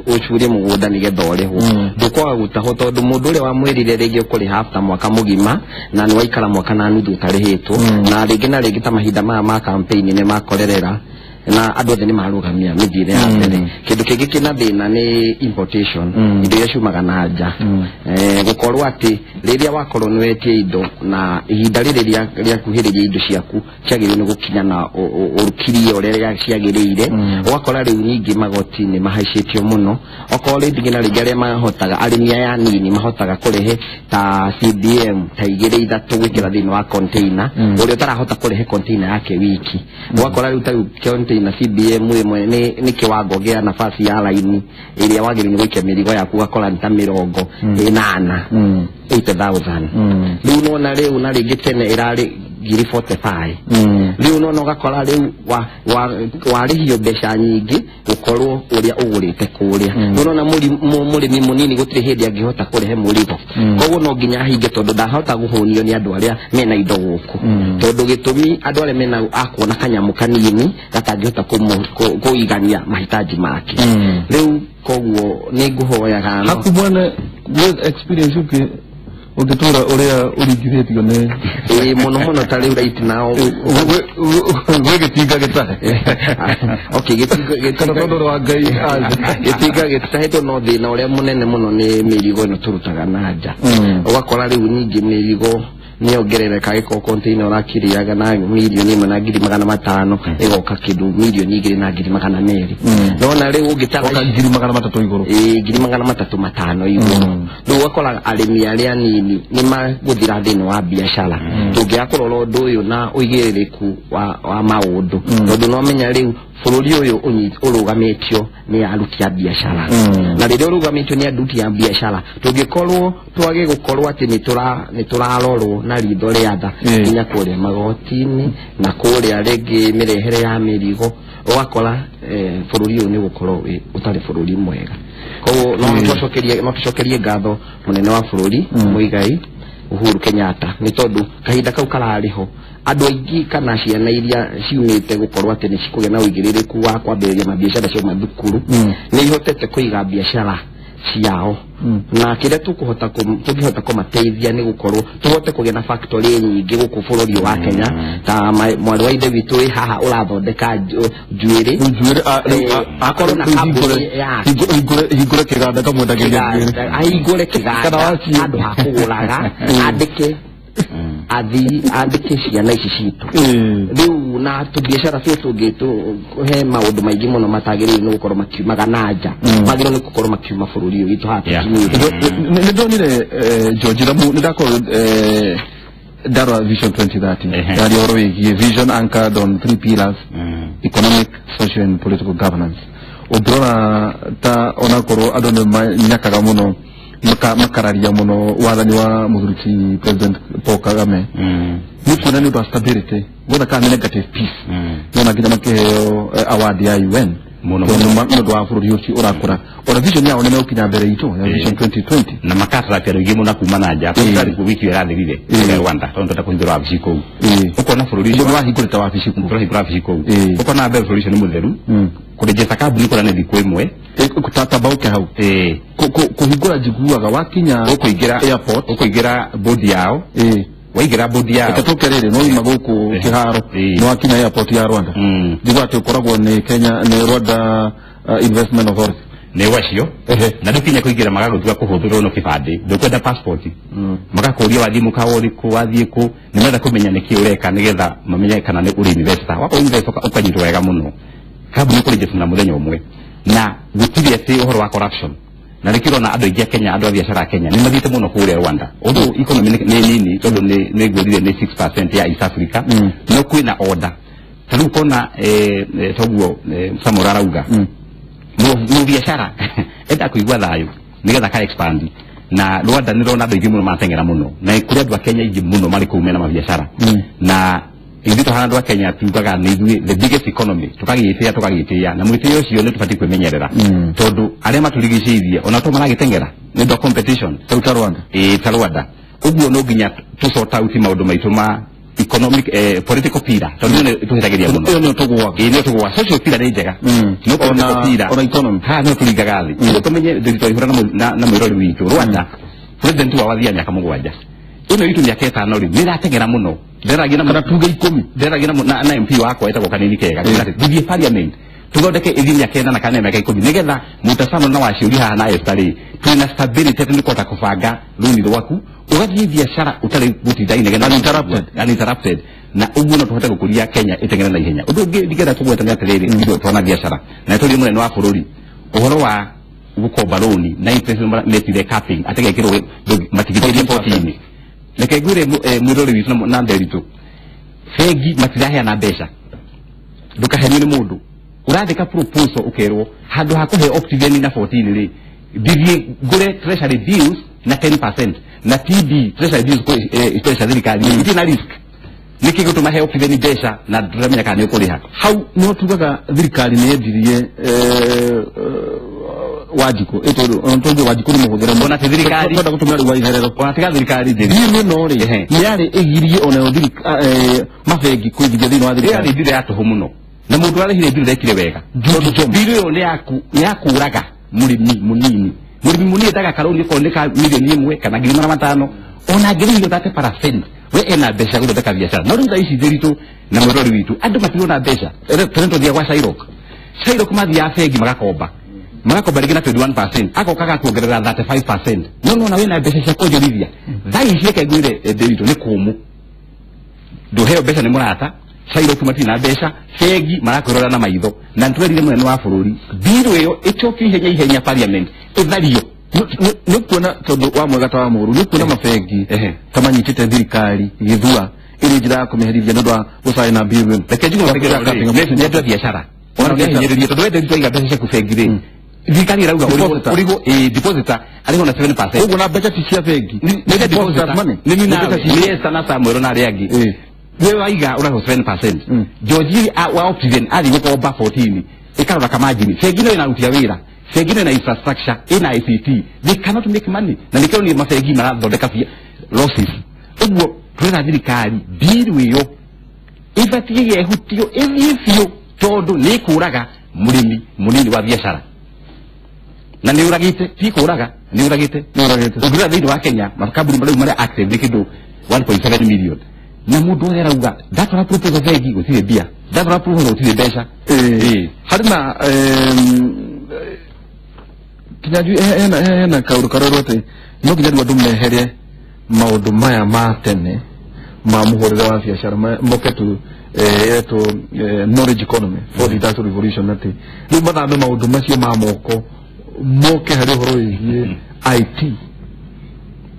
ũcurie mũgũnda nĩgetha ũrĩhwo ndũkwaga gũtahwo tondũ mũndũ ũrĩa wamwĩrire rĩngĩ ũkũrĩha after mwaka mũgima na nĩ waikara mwaka na nuthu ũtarĩhĩtwo na rĩngĩ na rĩngĩ ta mahinda maya ma campaign nĩ makorerera na andũ othe nĩ marũgamia mĩthiĩre ya mbere. Kĩndũ kĩngĩ kĩna thĩna nĩ importation indo iria ciumaga na nja gũkorwo atĩ rĩrĩa wakorwo nĩ wetie indo na ihinda rĩrĩ rĩakuhĩrĩria indo ciaku ciagĩrĩirwo nĩ gũkinya na ũkirie ũrĩa ciagĩrĩire ũgakora rĩu ningĩ magoti nĩ mahaicĩtio mũno okorwo rĩngĩ na rĩngĩ arĩa mahotaga arĩmi aya anini mahotaga kũrehe ta CBM ta 2 3 gwĩkĩra thĩinĩ wa container ũrĩa ũtarahota kũrehe container yake wiki ũgakora rĩu ta container na CBM ĩmwe nĩ kĩwango gĩa nafasi ya laini ĩrĩa wagĩrĩirwo nĩ gũikia mĩrigo yaku ũgakora nĩ ta 80 80,000 rĩu nona rĩu na rĩngĩ tene ĩrarĩ 45 rĩu nona ũgakora rĩu warĩhio mbeca nyingĩ gũkorwo ũrĩa ũgũrĩte kũrĩa rĩu nona mũrĩmi mũnini gũtirĩ hĩndĩ angĩhota kũrehe mũrigo koguo no nginya ahinge tondũ ndahota kũhũnio nĩ andũ arĩa mena indo gũkũ tondũ gĩtũmi andũ arĩa mena akuona kanyamũ kanini gatangĩhota kũigania mahitaji make rĩu koguo nĩ ngũhoyaga haku mwene with experience uke Ũngĩtũra ũrĩa ũringithĩtio nĩ ĩĩ mũno mũno ta rĩu right now gwĩ gĩtinga gĩtahe. Okay, gĩtinga kana tondũ wa Ngai gĩtinga gĩtahĩtwo, no thĩna ũrĩa mũnene mũno nĩ mĩrigo ĩno tũrutaga na nja. Ũgakora rĩu ningĩ mĩrigo nĩyongerereka, gĩkorwo container ũrakĩrĩaga na 1,100,500 ĩgoka kĩndũ 2,200,000. Nona rĩu ũngĩtara oka 300,000 igũrũ. Ĩĩ, 350,000 igũrũ. Rĩu ũgakora arĩmi arĩa anini nĩ magũthira thĩinĩ wa biacara. Tũngĩaga kũrora ũndũ ũyũ na ũigĩrĩrĩku wa maũndũ, tondũ no menya rĩu bũrũri ũyũ ũrũgamĩtio nĩ aruti a biacara, na rĩrĩa ũrũgamĩtio nĩ aruti a biacara, tũngĩkorwo twage gũkorwo atĩ nĩ tũrarorwo na ritho rĩa tha nginya kũrĩa magoti-inĩ na kũrĩa rĩngĩ mĩrehere ya mĩrigo, ũgakora bũrũri ũyũ nĩ gũkorwo ũtarĩ bũrũri mwega. Koguo no tũcokerie ngatho mũnene wa bũrũri Muigai Uhuru Kenyatta, nĩ tondũ kahinda kau kararĩ ho andũ aingĩ kana ciana iria ciumĩte gũkorwo atĩ nĩ cikũgĩa na ũigĩrĩrĩku wa kwambĩrĩria mabiacara cio mathukuru nĩ ihotete kũiga biacara ciao, na kĩrĩa tũkũhota tũngĩhota kũmateithia nĩ gũkorwo tũhote kũgĩa na factory nyingĩ gũkũ bũrũri wa Kenya, ta mwarĩ wa ithe witũ wĩ haha ũrathondeka njuĩrĩ, akorwo na kambuni yake, hingũre kĩganda kamwendagĩria njuĩrĩ, ahingũre kĩganda handũ ha kũgũraga, andĩke athii, andĩke ciana ici citũ rĩu na tũbiacara tũtũ tũngĩ he maũndũ maingĩ mũno matagĩrĩire nĩ gũkorwo makiumaga na nja, magĩrĩirwo nĩ gũkorwo makiuma bũrũri ũyũ witũ haha tũkinyĩte. Nĩ ndonire George Ramu, nĩ ndakorwo ndarora Vision 2030 yaria ũhoro wĩgiĩ vision anchored on three pillars: economic, social and political governance. Ũngĩrora ta onakorwo andũ nĩ manyakaga mũno makararia mũno wathani wa mũthuri President Paul Kagame, nĩ kuona nĩ ũndũ wa stability whether kana nĩ negative peace, nona nginya makĩheo award ya UN mũno nĩ ũndũ wa bũrũri ũcio ũrakũra. Ona vision yao nĩ megũkinya mbere itũ ya Vision 2020 na makataratia andũ aingĩ mũno kuma na nja. Tũrarĩ kuo wiki ĩyo ĩrathirire ya Rwanda, tondũ twenda kũhingũra wabici kũu, ũkona bũrũri ũcio wahingũrĩte wabici kũu, tũrahingũra wabici kũu, ũkona mbere bũrũri ũcio nĩ mũtheru. Kũrĩnjĩta kambuni kũrĩa nĩ thikũ ĩmwe tabauke hau kũhingũra njiguaga wakinya ũkũingĩra airport, ũkũingĩra bodi yao, waingĩra bodi yao reke tũke rĩrĩ no uma gũkũ kĩharo nĩ wakinya airport ya Rwanda, njigua atĩ ũkoragwo nĩ Kenya nĩ Rwanda Investment Authority nĩ wacio, na ndũkinya kũingĩra magagũtua kũhũthĩrwo no kĩbandĩ, ndũkwenda passport, magakũria wathiĩ mũkawa ũrĩkũ, wathiĩ kũ, nĩ marenda kũmenya nĩkĩ ũreka nĩgetha mamenye kana nĩ ũrĩ investor. Wakorwo investor ũkanyitwo wega mũno, kambuni kũrĩnjĩtwo na mũthenya ũmwe, na gũtirĩ atĩ ũhoro wa corruption. Na nĩkĩo ũrona andũ aingĩ a Kenya, andũ a biacara a Kenya nĩ mathiĩte mũno kũrĩa Rwanda, although economy nĩ nini tondũ nĩ ngwĩrire nĩ 6% ya East Africa, no kwĩna order. Ta rĩu ũkona toguo Samuel arauga mũbiacara enda kũigua thayũ nĩgetha ka expand, na Rwanda nĩ rona andũ aingĩ mũno marateng'era mũno, na kũrĩ andũ a Kenya aingĩ mũno marĩ kũu mena mabiacara, na ithuĩ tũhana andũ a Kenya tugaga nĩ ithuĩ the biggest economy, tũkagĩtĩĩa na mwĩtĩo ũcio nĩ tũbatiĩ kwĩmenyerera, tondũ arĩa matũrigicĩirie ona to maragĩteng'era nĩ ũndũ wa competition ta Rwanda, ta Rwanda. Ũguo no nginya tũ sort out maũndũ maitũ ma economic political pillar, tondũ nĩ tũhĩtagĩria mũno, ĩyo nĩyo tũgũaga, ĩĩ nĩyo tũgũaga. Social pillar nĩ njega, no political pillar ona economy ha no tũringaga thĩ. Nĩguo tũmenye tũhũra na mwĩrori witũ Rwanda, president wao athiaga mĩaka 7, ĩno itũ mĩaka 5 rĩu nĩ ĩrateng'era mũno. Ndĩragia na kana tuge 10, ndĩragia na MP wakwa etagwo Kanini Kega, gũthiĩ parliament tũthondeke ĩthiĩ mĩaka 8 kana mĩaka 10 nĩgetha mũtasamo na waciũri haha na Esther rĩ twĩna stability atĩ nĩ kũhota kũbanga rũni rwaku ũgathiĩ biacara ũtarĩ gũtinda inegene uninterrupted, na ũguo no tũhote gũkũria Kenya ĩteng'ere na ihenya. Ũndũ ũngĩ ndingĩenda kũgweta nĩ atĩrĩrĩ, ithuĩ twana biacara na nĩtũrĩ mũnene wa bũrũri ũhoro wa gũkomba rũni na interest metire capping atĩ gekĩrwo matigithĩrie 14. Reke ngwĩre mwĩrori witũ na nderitũ, bengi matiraheana mbeca, ndũkahenio nĩ mũndũ ũrandĩka proposal ũkerwo handũ ha kũhe Optiven na 14 rĩ ndithiĩ ngũre treasury bills na 10% na TB treasury bills mbeca thirikari itirĩ na risk, nĩkĩ gũtũma he Optiven mbeca na ndũramenya kana nĩ ũkũrĩha. Hau nĩho tugaga thirikari nĩ yendirie Wanjikũ, tondũ Wanjikũ nĩ mũhũthĩre ona ti thirikari twenda gũtũmĩra rĩu wa iherero, ona tiga thirikari njĩri ĩno rĩ nĩ yarĩ ĩgirie onayo mabengi kũigithia thĩinĩ wa thirikari. Yarĩ ndire ya tũhũ mũno, na mũndũ ararĩhire ndire ndekire wega, tondũ ndire ĩyo nĩ ya kũraga mũrĩmi mũnini. Mũrĩmi mũnini endaga karũni okorwo nĩ ka milioni 1 kana 500,000 ona ngĩrĩhio 30% we ena mbeca gũthondeka biacara. No rĩu thaa ici Ndiritu na mwĩrori witũ andũ matirona mbeca. Tene tũthiaga gwa Shylock. Shylock mathiaga bengi magakomba rĩngĩ na 21%, agoka agakuongerera 35%. No nona wĩna mbeca cia kuonjorithia. Thaa ici reke ngwĩre Ndiritu nĩ kũmũ, ndũheo mbeca nĩ mũrata, Shylock matirĩ na mbeca, bengi marakwĩrora na maitho. Na nĩtwerire mũnene wa bũrũri bill ĩyo ĩcokio ihenya ihenya parliament ĩthario. Nĩ kuona tondũ wa mwega ta wa mũũru, nĩ kuona mabengi ta manyitĩte thirikari gĩthua ĩrĩ njĩra ya kũmĩherithia nĩ ũndũ wa gũcaina bill. Reke njuge nĩ andũ a biacara ona nĩahinyĩrĩrie tondũ wenderi twaiga mbeca ciaku bengi rĩ, thirikari ĩrauga ũrigwo depositor arĩho na 7%. Ũguo na mbeca ti cia bengi, nĩ depositor money, nĩ nawe nĩ Esther na Samuel na arĩa angĩ. We waiga ũrarĩhwo 7%. George wa Optiven athiĩ gũkomba 14 ĩkarora kamajini. Bengi no ĩrarutia wĩra, bengi no ĩna infrastructure, ĩna ICT, they cannot make money. Na nĩkĩo nĩ mabengi marathondeka losses. Ũguo twĩra thirikari bill ĩyo ĩbatiĩ yehutio ĩthiĩ biũ tondũ nĩ ĩkũraga mũrĩmi mũnini wa biacara. Na nĩ ũragĩte, ti kũraga, nĩ ũragĩte. Ũngĩrora thĩinĩ wa Kenya makambuni marĩa marĩa active nĩ kĩndũ 1.7 million. Na mũndũ ũrĩa arauga ndatwara proposal bengi gũtirĩ mbia, ndatwara proposal gũtirĩ mbeca. Harĩ na Kinyanjui hena kaũndũ karerwo atĩ no nginya rĩu andũ mehere maũndũ maya ma tene ma mũhũrĩre wa biacara moke tu etwo knowledge economy, fourth industrial revolution, atĩ rĩu mathame maũndũ macio ma moko moke harĩ ũhoro wĩgiĩ IT.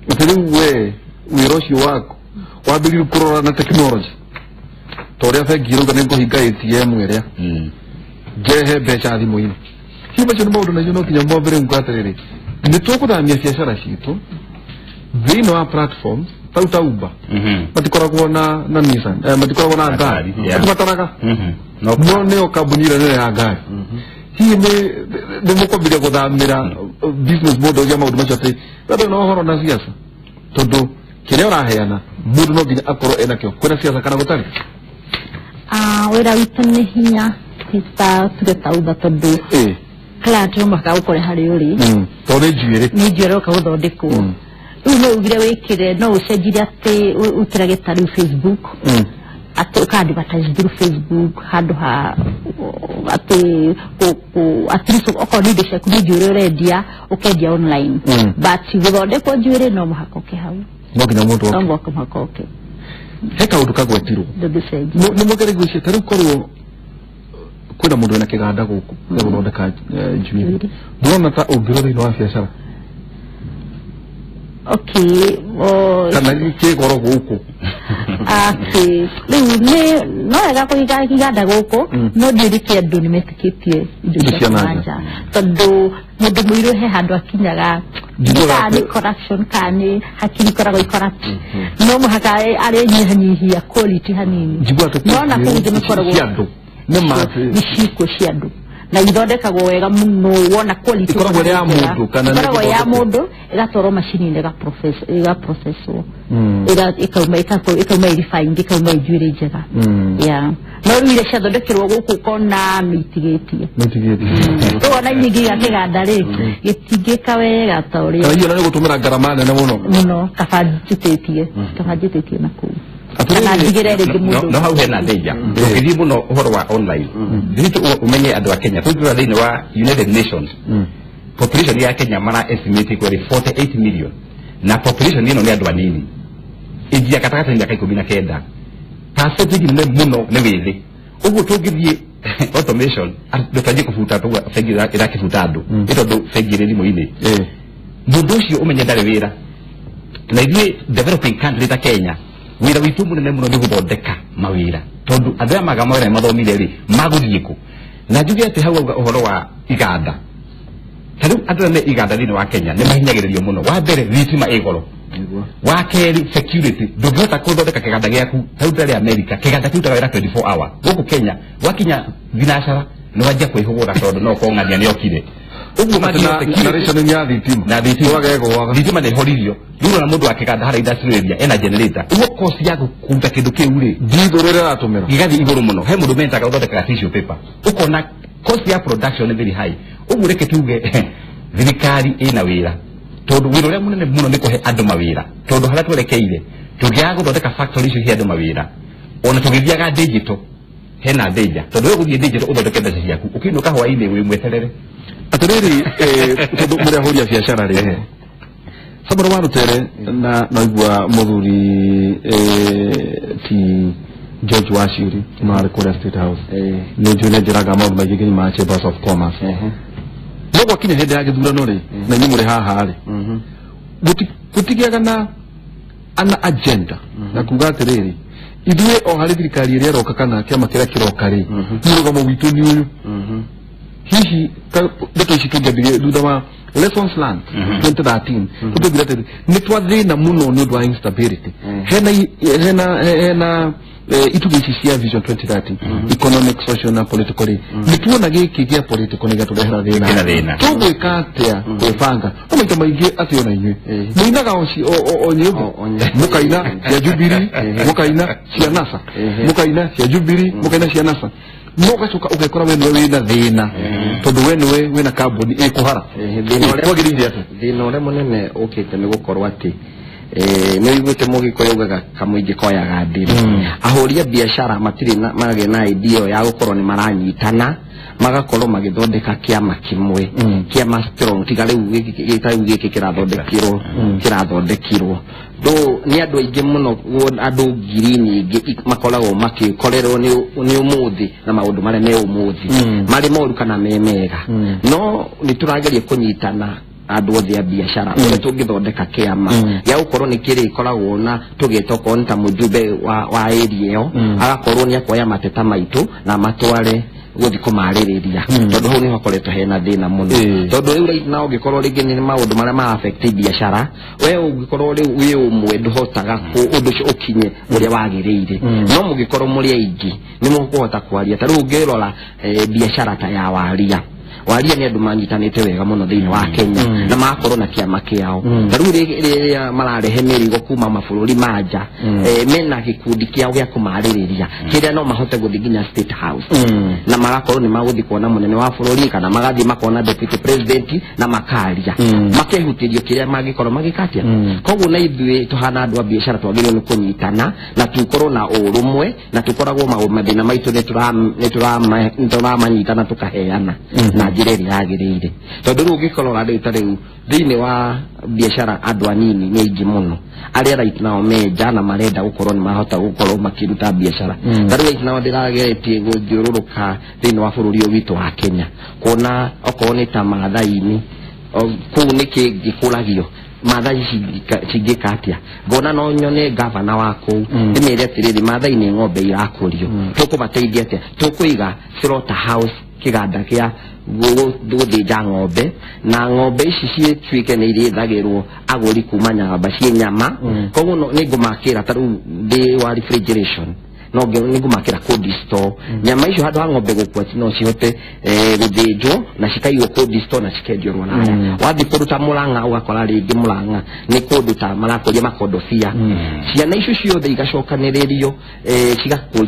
Atĩ rĩu we wĩra ũcio waku wambĩrĩrie kũrora na technology ta ũrĩa bengi ĩrauga nĩ ngũhinga ATM ĩrĩa njehe mbeca thimũ-inĩ. Hihi macio nĩ maũndũ nacio no nginya mwambĩrĩrie kuga atĩrĩrĩ, nĩ tũgũthamia biacara citũ thĩinĩ wa platforms tau ta Uber, matikoragwo na Nissan, matikoragwo na ngari, matibataraga no nĩo kambuni ĩrĩa nene ya ngari. Hihi nĩ mũkwambĩrĩria gũthamĩra business model ya maũndũ macio atĩ ndũrĩ na ũhoro na siasa, tondũ kĩrĩa ũraheana mũndũ no nginya akorwo ena kĩo, kwĩna siasa kana gũtarĩ? Wĩra witũ nĩ hinya ta tuge ta Uber tondũ client no mũhaka ũkore harĩa ũrĩ, tondũ nĩ njuĩrĩ, nĩ njuĩrĩ ũka gũthondekwo. Rĩu no ugire wĩkĩre, no ũcenjirie atĩ ũkĩrage ta rĩu Facebook, atĩ ũka advertise through Facebook handũ ha atĩ at least okorwo nĩ indo ciaku nĩ njuĩrĩ ũrendia, ũkendia online. But gũthondekwo njuĩrĩ no mũhaka ũke hau, no nginya mũndũ no mũhaka ũke. He kaũndũ kagwetirwo nĩ mũgere gwĩcia ta rĩu korwo kwĩna mũndũ wĩna kĩganda gũkũ gĩa gũthondeka njuĩrĩ, ndũrona ta ũngĩrwo thĩinĩ wa biacara? Okay, kana kĩ goro gũkũ? Okay, rĩu nĩ no wega kũiga kĩganda gũkũ, no ndiũrĩtie andũ nĩ metĩkĩtie indo cia nja, tondũ mũndũ mũirũ he handũ akinyaga, kana nĩ corruption kana nĩ hakiri ikoragwo i corrupt, no mũhaka arĩnyihanyihia quality hanini. No na kũu nĩ makoragwo nĩ ciĩko cia andũ na ithondekagwo wega mũno, wona quality ikoragwo ya mũndũ kana ikoragwo ya mũndũ ĩgatwarwo macini-inĩ ĩgaprocesswo, ĩkauma ĩ refined, ĩkauma njuĩrĩ njega. Yeah, no rĩu iria ciathondekerwo gũkũ ũkona nĩ itigĩtie, rĩu ona nyingĩ iga kĩganda rĩ gĩtingĩka wega ta ũrĩa kana hiyo nĩ gũtũmĩra ngarama nene mũno mũno, kaba njĩtĩtie na kũu kana ndigĩre rĩngĩ mũndũ. No hau hena danger ũngĩthiĩ mũno ũhoro wa online. Ndiritu ũmenye andũ a Kenya tũngĩrora thĩinĩ wa United Nations population ya Kenya mara estimate kwĩ 48 million, na population ĩno nĩ andũ anini ĩnjia gatagatĩ mĩaka 19, percentage nene mũno nĩ wĩthĩ. Ũguo tũngĩthiĩ automation ndũtanjie kũbuta tũguo bengi ĩrakĩbuta andũ nĩ tondũ bengi ĩrĩ thimũ-inĩ, mũndũ ũcio ũmenye ndarĩ wĩra. Na ithuĩ developing country ta Kenya wĩra witũ mũnene mũno nĩ gũthondeka mawĩra, tondũ andũ aya maga mawĩra mathomire rĩ magũthiĩ kũ? Na njuge atĩ hau auga ũhoro wa iganda, ta rĩu andũ arĩa me iganda thĩinĩ wa Kenya nĩ mahinyagĩrĩrio mũno. Wa mbere thitima ĩ goro, wa kerĩ security, ndũngĩhota gũthondeka kĩganda gĩaku ta rĩu ndĩrarĩ America kĩganda kĩrutaga wĩra 24 hour, gũkũ Kenya wakinya thinacara nĩ wanjia kwĩhũgũra tondũ no kong'ania nĩ okire. Ũguo na thitima na thitima nĩ ĩhoririo. Rĩu ũrona mũndũ wa kĩganda harĩa industrial area ena generator, ũguo cost ya kũruta kĩndũ kĩu rĩ ndithũ rĩrĩa aratũmĩra gĩgathiĩ igũrũ mũno. He mũndũ mentaga ũthondekaga tissue paper, ũkona cost ya production nĩ very high. Ũguo reke tuge Thirikari ĩna wĩra tondũ wĩra ũrĩa mũnene mũno nĩ kũhe andũ mawĩra, tondũ harĩa twerekeire tũngĩaga gũthondeka factory icio cia andũ mawĩra, ona tũgĩthiaga digital hena danger, tondũ we gũthiĩ digital ũthondeke mbeca ciaku ũkĩinũka hwaĩ-inĩ wĩ mweterere. Atĩrĩrĩ, tondũ mũrĩ ahũri a biacara rĩ, Samuel wa Rutere na naigua mũthuri ti George Waciuri marĩ kũrĩa State House, nĩ njũĩ nĩ njĩraga maũndũ maingĩ nginya ma Chambers of Commerce. No gwakinya hĩndĩ ya gĩthurano rĩ, na inyuĩ mũrĩ haha rĩ, gũtigĩaga na ana agenda na kuga atĩrĩrĩ, ithuĩ o harĩ thirikari ĩrĩa ĩroka kana kĩama kĩrĩa kĩroka rĩ, mũrũgamo witũ nĩ ũyũ. Hihi ndeto ici tũngĩambirie thutha wa lessons learned 2013, tũngĩambire atĩrĩ, nĩ twathĩna mũno nĩ ũndũ wa instability. Hena itugĩ ici cia Vision 2030, economic, social na political rĩ, nĩ tuona gĩkĩ gĩa political nĩ gĩatũrehera thĩna. Tũgwĩka atĩa gwĩbanga? No maita maingĩ atĩ ona inyuĩ mũinaga o nyĩmbo, mũkaina cia Jubilee, mũkaina cia NASA, mũkaina cia Jubilee, mũkaina cia NASA, no ũgacoka ũgekora we nĩwe wĩna thĩna, tondũ we nĩwe wĩna kambuni ĩkũhara. Kwagĩrĩire atĩa? Thĩna ũrĩa mũnene ũkĩte nĩ gũkorwo atĩ nĩ ũiguĩte mũgĩkũyũ augaga kamũingĩ koyaga ndĩrĩ. Ahũri a biacara matirĩ magĩa na idea ya gũkorwo nĩ maranyitana, magakorwo magĩthondeka kĩama kĩmwe, kĩama strong, tiga rĩu gĩkĩ kĩrathondekirwo. Though nĩ andũ aingĩ mũno, andũ ngiri nyingĩ makoragwo makĩkorerwo nĩ ũmũthĩ na maũndũ marĩa me ũmũthĩ, marĩ moru kana me mega, no nĩ tũrageria kũnyitana andũ othe a biacara ũrĩa tũngĩthondeka kĩama gĩa gũkorwo nĩ kĩrĩkoragwo na tũgĩta okorwo nĩ ta mũjumbe wa area ĩyo, agakorwo nĩ akuoya mateta maitũ na matware gũthiĩ kũmarĩrĩria, tondũ hau nĩho hakoretwo hena thĩna mũno. Tondũ rĩu right now ũngĩkorwo rĩngĩ nĩ maũndũ marĩa ma affect biacara, we ũngĩkorwo rĩu wĩ ũmwe ndũhotaga ũndũ ũcio ũkinye ũrĩa wagĩrĩire, no mũngĩkorwo mũrĩ aingĩ nĩ mũkũhota kwaria. Ta rĩu ũngĩrora biacara ta ya waria, waria nĩ andũ manyitanĩte wega mũno thĩinĩ wa Kenya na magakorwo na kĩama kĩao. Ta rĩu rĩrĩa mararehe mĩrigo kuma mabũrũri ma nja, mena gĩkundi kĩao gĩa kũmarĩrĩria kĩrĩa no mahote gũthiĩ nginya State House, na magakorwo nĩ magũthiĩ kuona mũnene wa bũrũri kana magathiĩ makona deputy president na makaria, makehutĩrio kĩrĩa mangĩkorwo magĩka atĩa. Koguo na ithuĩ tũhana andũ a biacara twagĩrĩirwo nĩ kũnyitana na tũkorwo na ũrũmwe, na tũkoragwo mathĩna maitũ nĩ tũramanyita na tũkaheana na njĩra ĩrĩa yagĩrĩire. Tondũ rĩu ũngĩkorora rĩu ta rĩu thĩinĩ wa biacara andũ anini nĩ aingĩ mũno arĩa right now menja na marenda gũkorwo nĩ mahota gũkorwo makĩruta biacara. Ta rĩu right now ndĩrageretie gũthiũrũrũka thĩinĩ wa bũrũri ũyũ witũ wa Kenya, kuona okorwo nĩ ta Maathai-inĩ kũu nĩkĩ gĩkũragio, Maathai cingĩka atĩa. Ngona no nyone gavana wa kũu ndĩmere atĩrĩrĩ, Maathai nĩ ng'ombe irakũrio, tũkũmateithia atĩa? Tũkũiga slaughter house, kĩganda kĩa gũthĩnja ng'ombe, na ng'ombe ici cituĩke nĩ irĩethagĩrwo agũri kuma nyamba ciĩ nyama. Koguo nĩ ngũmakĩra ta rĩu ndĩ wa refrigeration, no nĩ ngũmakĩra cold store nyama icio, handũ ha ng'ombe gũkua no cihote gũthĩnjwo na cikaigwo cold store na cikendio rũraya. Wathiĩ kũndũ ta Mũrang'a ũgakora rĩngĩ Mũrang'a nĩ kũndũ ta marakũria makondobia, ciana icio ciothe igacokanĩrĩrio,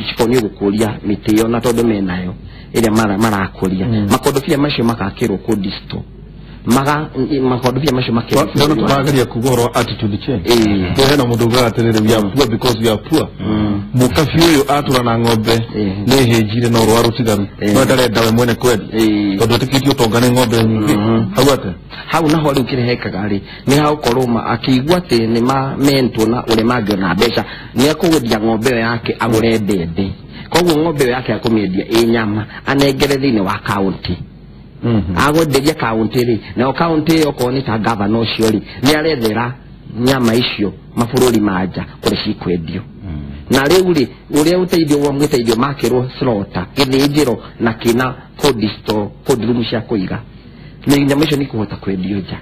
cikonio gũkũria mĩtĩ ĩyo, na tondũ menayo ĩrĩa marakũria makondobia macio makakĩrwo cold store, makondobia macio makĩrwo. Ndona tũrageria kuga ũhoro wa attitude change. Hena mũndũ ugaga atĩrĩrĩ, we are poor because we are poor. Mũkabi ũyũ atũra na ng'ombe nĩ hĩnjire no rũa rũtigaru, no ndarenda we mwene kwendia tondũ etĩkĩtie ũtonga nĩ ng'ombe nyingĩ. Hau atĩa? Hau naho rĩu kĩrĩa hekaga rĩ, nĩ hagũkorwo akĩigua atĩ nĩ mentwo na ũrĩa mangĩona mbeca, nĩ ekũgũthia ng'ombe ĩyo yake agũre mbembe. Koguo ng'ombe ĩyo yake akũmĩendia ĩ nyama anengere thĩinĩ wa kaũntĩ, agwenderia kaũntĩ rĩ, nayo kaũntĩ ĩyo okorwo nĩ ta gavana ũcio rĩ, nĩ arethera nyama icio mabũrũri ma nja kũrĩa cikwendio. Na rĩu rĩ, ũrĩa ũteithio wa mwĩteithio makĩrwo slaughter gĩthĩnjĩro na kĩna cold store, cold room cia kũiga, nĩ nyama icio nĩ ikũhota kwendio nja.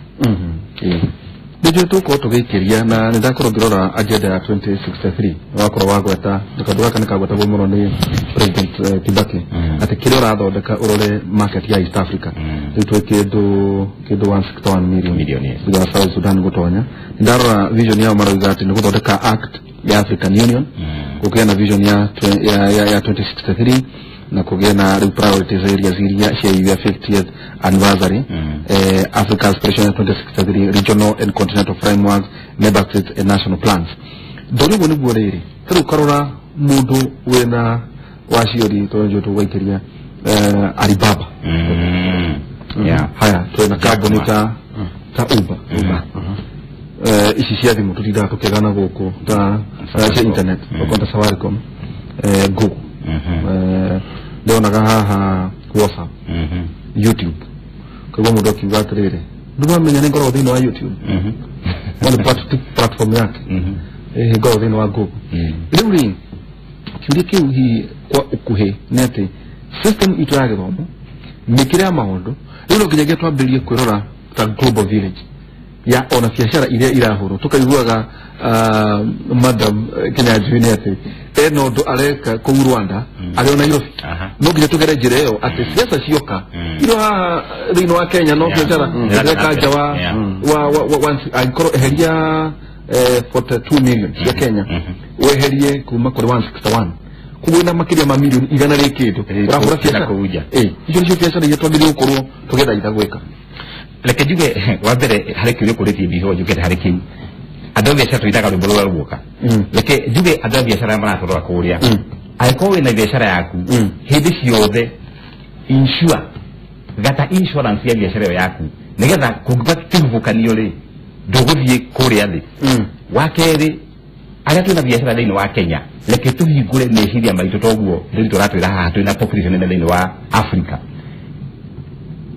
Nĩnjũĩ tũgũkorwo tũgĩikĩria na nĩ ndakorwo ngĩrora agenda ya 2063, wakorwo wagweta kaũndũ gaka nĩ kagwetagwo mũno nĩ President Kibaki, atĩ kĩrĩa ũrathondeka ũrore market ya East Africa. Rĩu twĩ kĩndũ 161 million thutha wa South Sudan gũtonya. Nĩ ndarora vision yao marauga atĩ nĩ gũthondeka act ya African Union, gũkĩgĩa na vision ya 2063, na kũgĩe na rĩu priorities areas iria cia EU 50th anniversary, Africa Aspiration 2063, regional and continental frameworks, member states and national plans. Ndori ũguo nĩguo rĩrĩ tarĩu ũkarora mũndũ wĩna waciori tondũ tũgwaikĩria Alibaba. Haya twĩna kambuni ta Uber. Ici cia thimũ tũtindaga tũkĩgana gũkũ ta cia internet, ta Safaricom, Google, ndĩonaga haha WhatsApp, YouTube. Koguo mũndũ akiuga atĩrĩrĩ, ndũramenya nĩ ngoragwo thĩinĩ wa YouTube, one platform yake, ngoragwo thĩinĩ wa Google. Rĩu rĩ kĩũria kĩu hihi kwa ũkuhĩ nĩ atĩ system itũ ya gĩthomo mĩkĩre ya maũndũ rĩu no nginyagia twambĩrĩrie kwĩrora ta global village ya ona biacara iria irahũrwo. Tukaiguaga madam Kinyanjui nĩ atĩ ena ũndũ areka kũu Rwanda arĩ o Nairobi. No nginya tũgere njĩra ĩyo atĩ siasa cioka iro haha thĩinĩ wa Kenya no biacara ĩreka nja wa angĩkorwo eheria 42 million cia Kenya weherie kuma kũrĩ 161 koguo na makĩria ma milioni igana rĩ kĩndũ ũrahũra biacara. Icio nĩcio biacara iria twagĩrĩirwo gũkorwo tũgĩthaitha gwĩka. Reke njuge wa mbere harĩ kĩũria ũkũrĩtie biho njũkĩte harĩ kĩu andũ a biacara tũinaga rwĩmbo rũrĩa ruoka. Reke njuge andũ a biacara arĩa maratũrora kũrĩa, angĩkorwo wĩna biacara yaku hĩndĩ ciothe insure, gata insurance ya biacara ĩyo yaku nĩgetha kũngĩba kĩhuhũkanio rĩ ndũgũthiĩ kũrĩa thĩ. Wa kerĩ, arĩa twĩna biacara thĩinĩ wa Kenya reke tũhingũre meciria maitũ toguo rĩu tũratwĩra haha twĩna population nene thĩinĩ wa Africa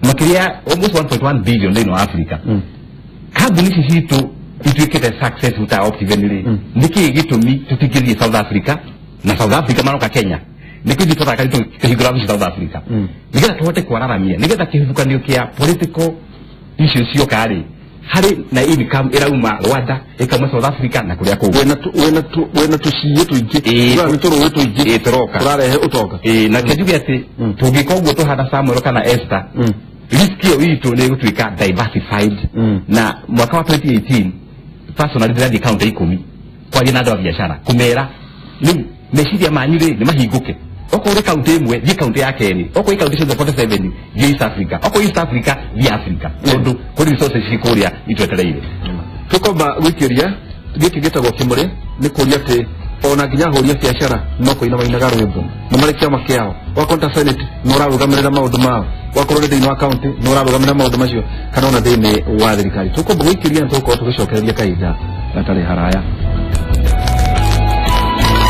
makĩria almost 1.1 billion thĩinĩ wa Africa. Kambuni ici citũ ituĩkĩte successful ta Optiven rĩ, nĩkĩĩ gĩtũmi tũtingĩthiĩ South Africa na South Africa maroka Kenya? Nĩkĩo ithuĩ tũraka tũkĩhingũra wabici South Africa nĩgetha tũhote kwararamia, nĩgetha kĩhuhũkanio kĩa political issues cioka rĩ harĩ na income ĩrauma Rwanda ĩkauma South Africa na kũrĩa kũngĩ. Wĩna tũciĩ tũingĩ, nĩ tũrũĩ tũingĩ tũroka tũrarehe ũtonga. Na kĩnjuge atĩ tũngĩka ũguo tũhana Samuel kana Esther, risk ĩyo itũ nĩ ĩgũtuĩka diversified. Na mwaka wa 2018 personally ndĩrathiĩ kaunti 10 kwaria na andũ a biacara kũmera rĩu meciria manyu rĩ nĩ mahingũke. Okorwo ũrĩ kaunti ĩmwe thiĩ kaunti ya kerĩ, okorwo ĩ kaunti ciothe 47 thiĩ East Africa, okorwo East Africa thiĩ Africa, tondũ kũrĩ resources ci kũrĩa itwetereire. Tũkomba gwĩkĩria gĩkĩ gĩtagwo kĩmũrĩ nĩ kũria atĩ ona nginya ahũri a biacara no kũina mainaga rwĩmbo nĩ marĩ kĩama kĩao, wakorwo ta senate nĩ ũrarũgamĩrĩra maũndũ mao, wakorwo nĩ thĩinĩ wa kaunti nĩ ũrarũgamĩrĩra maũndũ macio, kana ona thĩinĩ wa thirikari. Tũkomba gwĩkĩria na tũgũkorwo tũgĩcokereria kahinda gatarĩ haraya.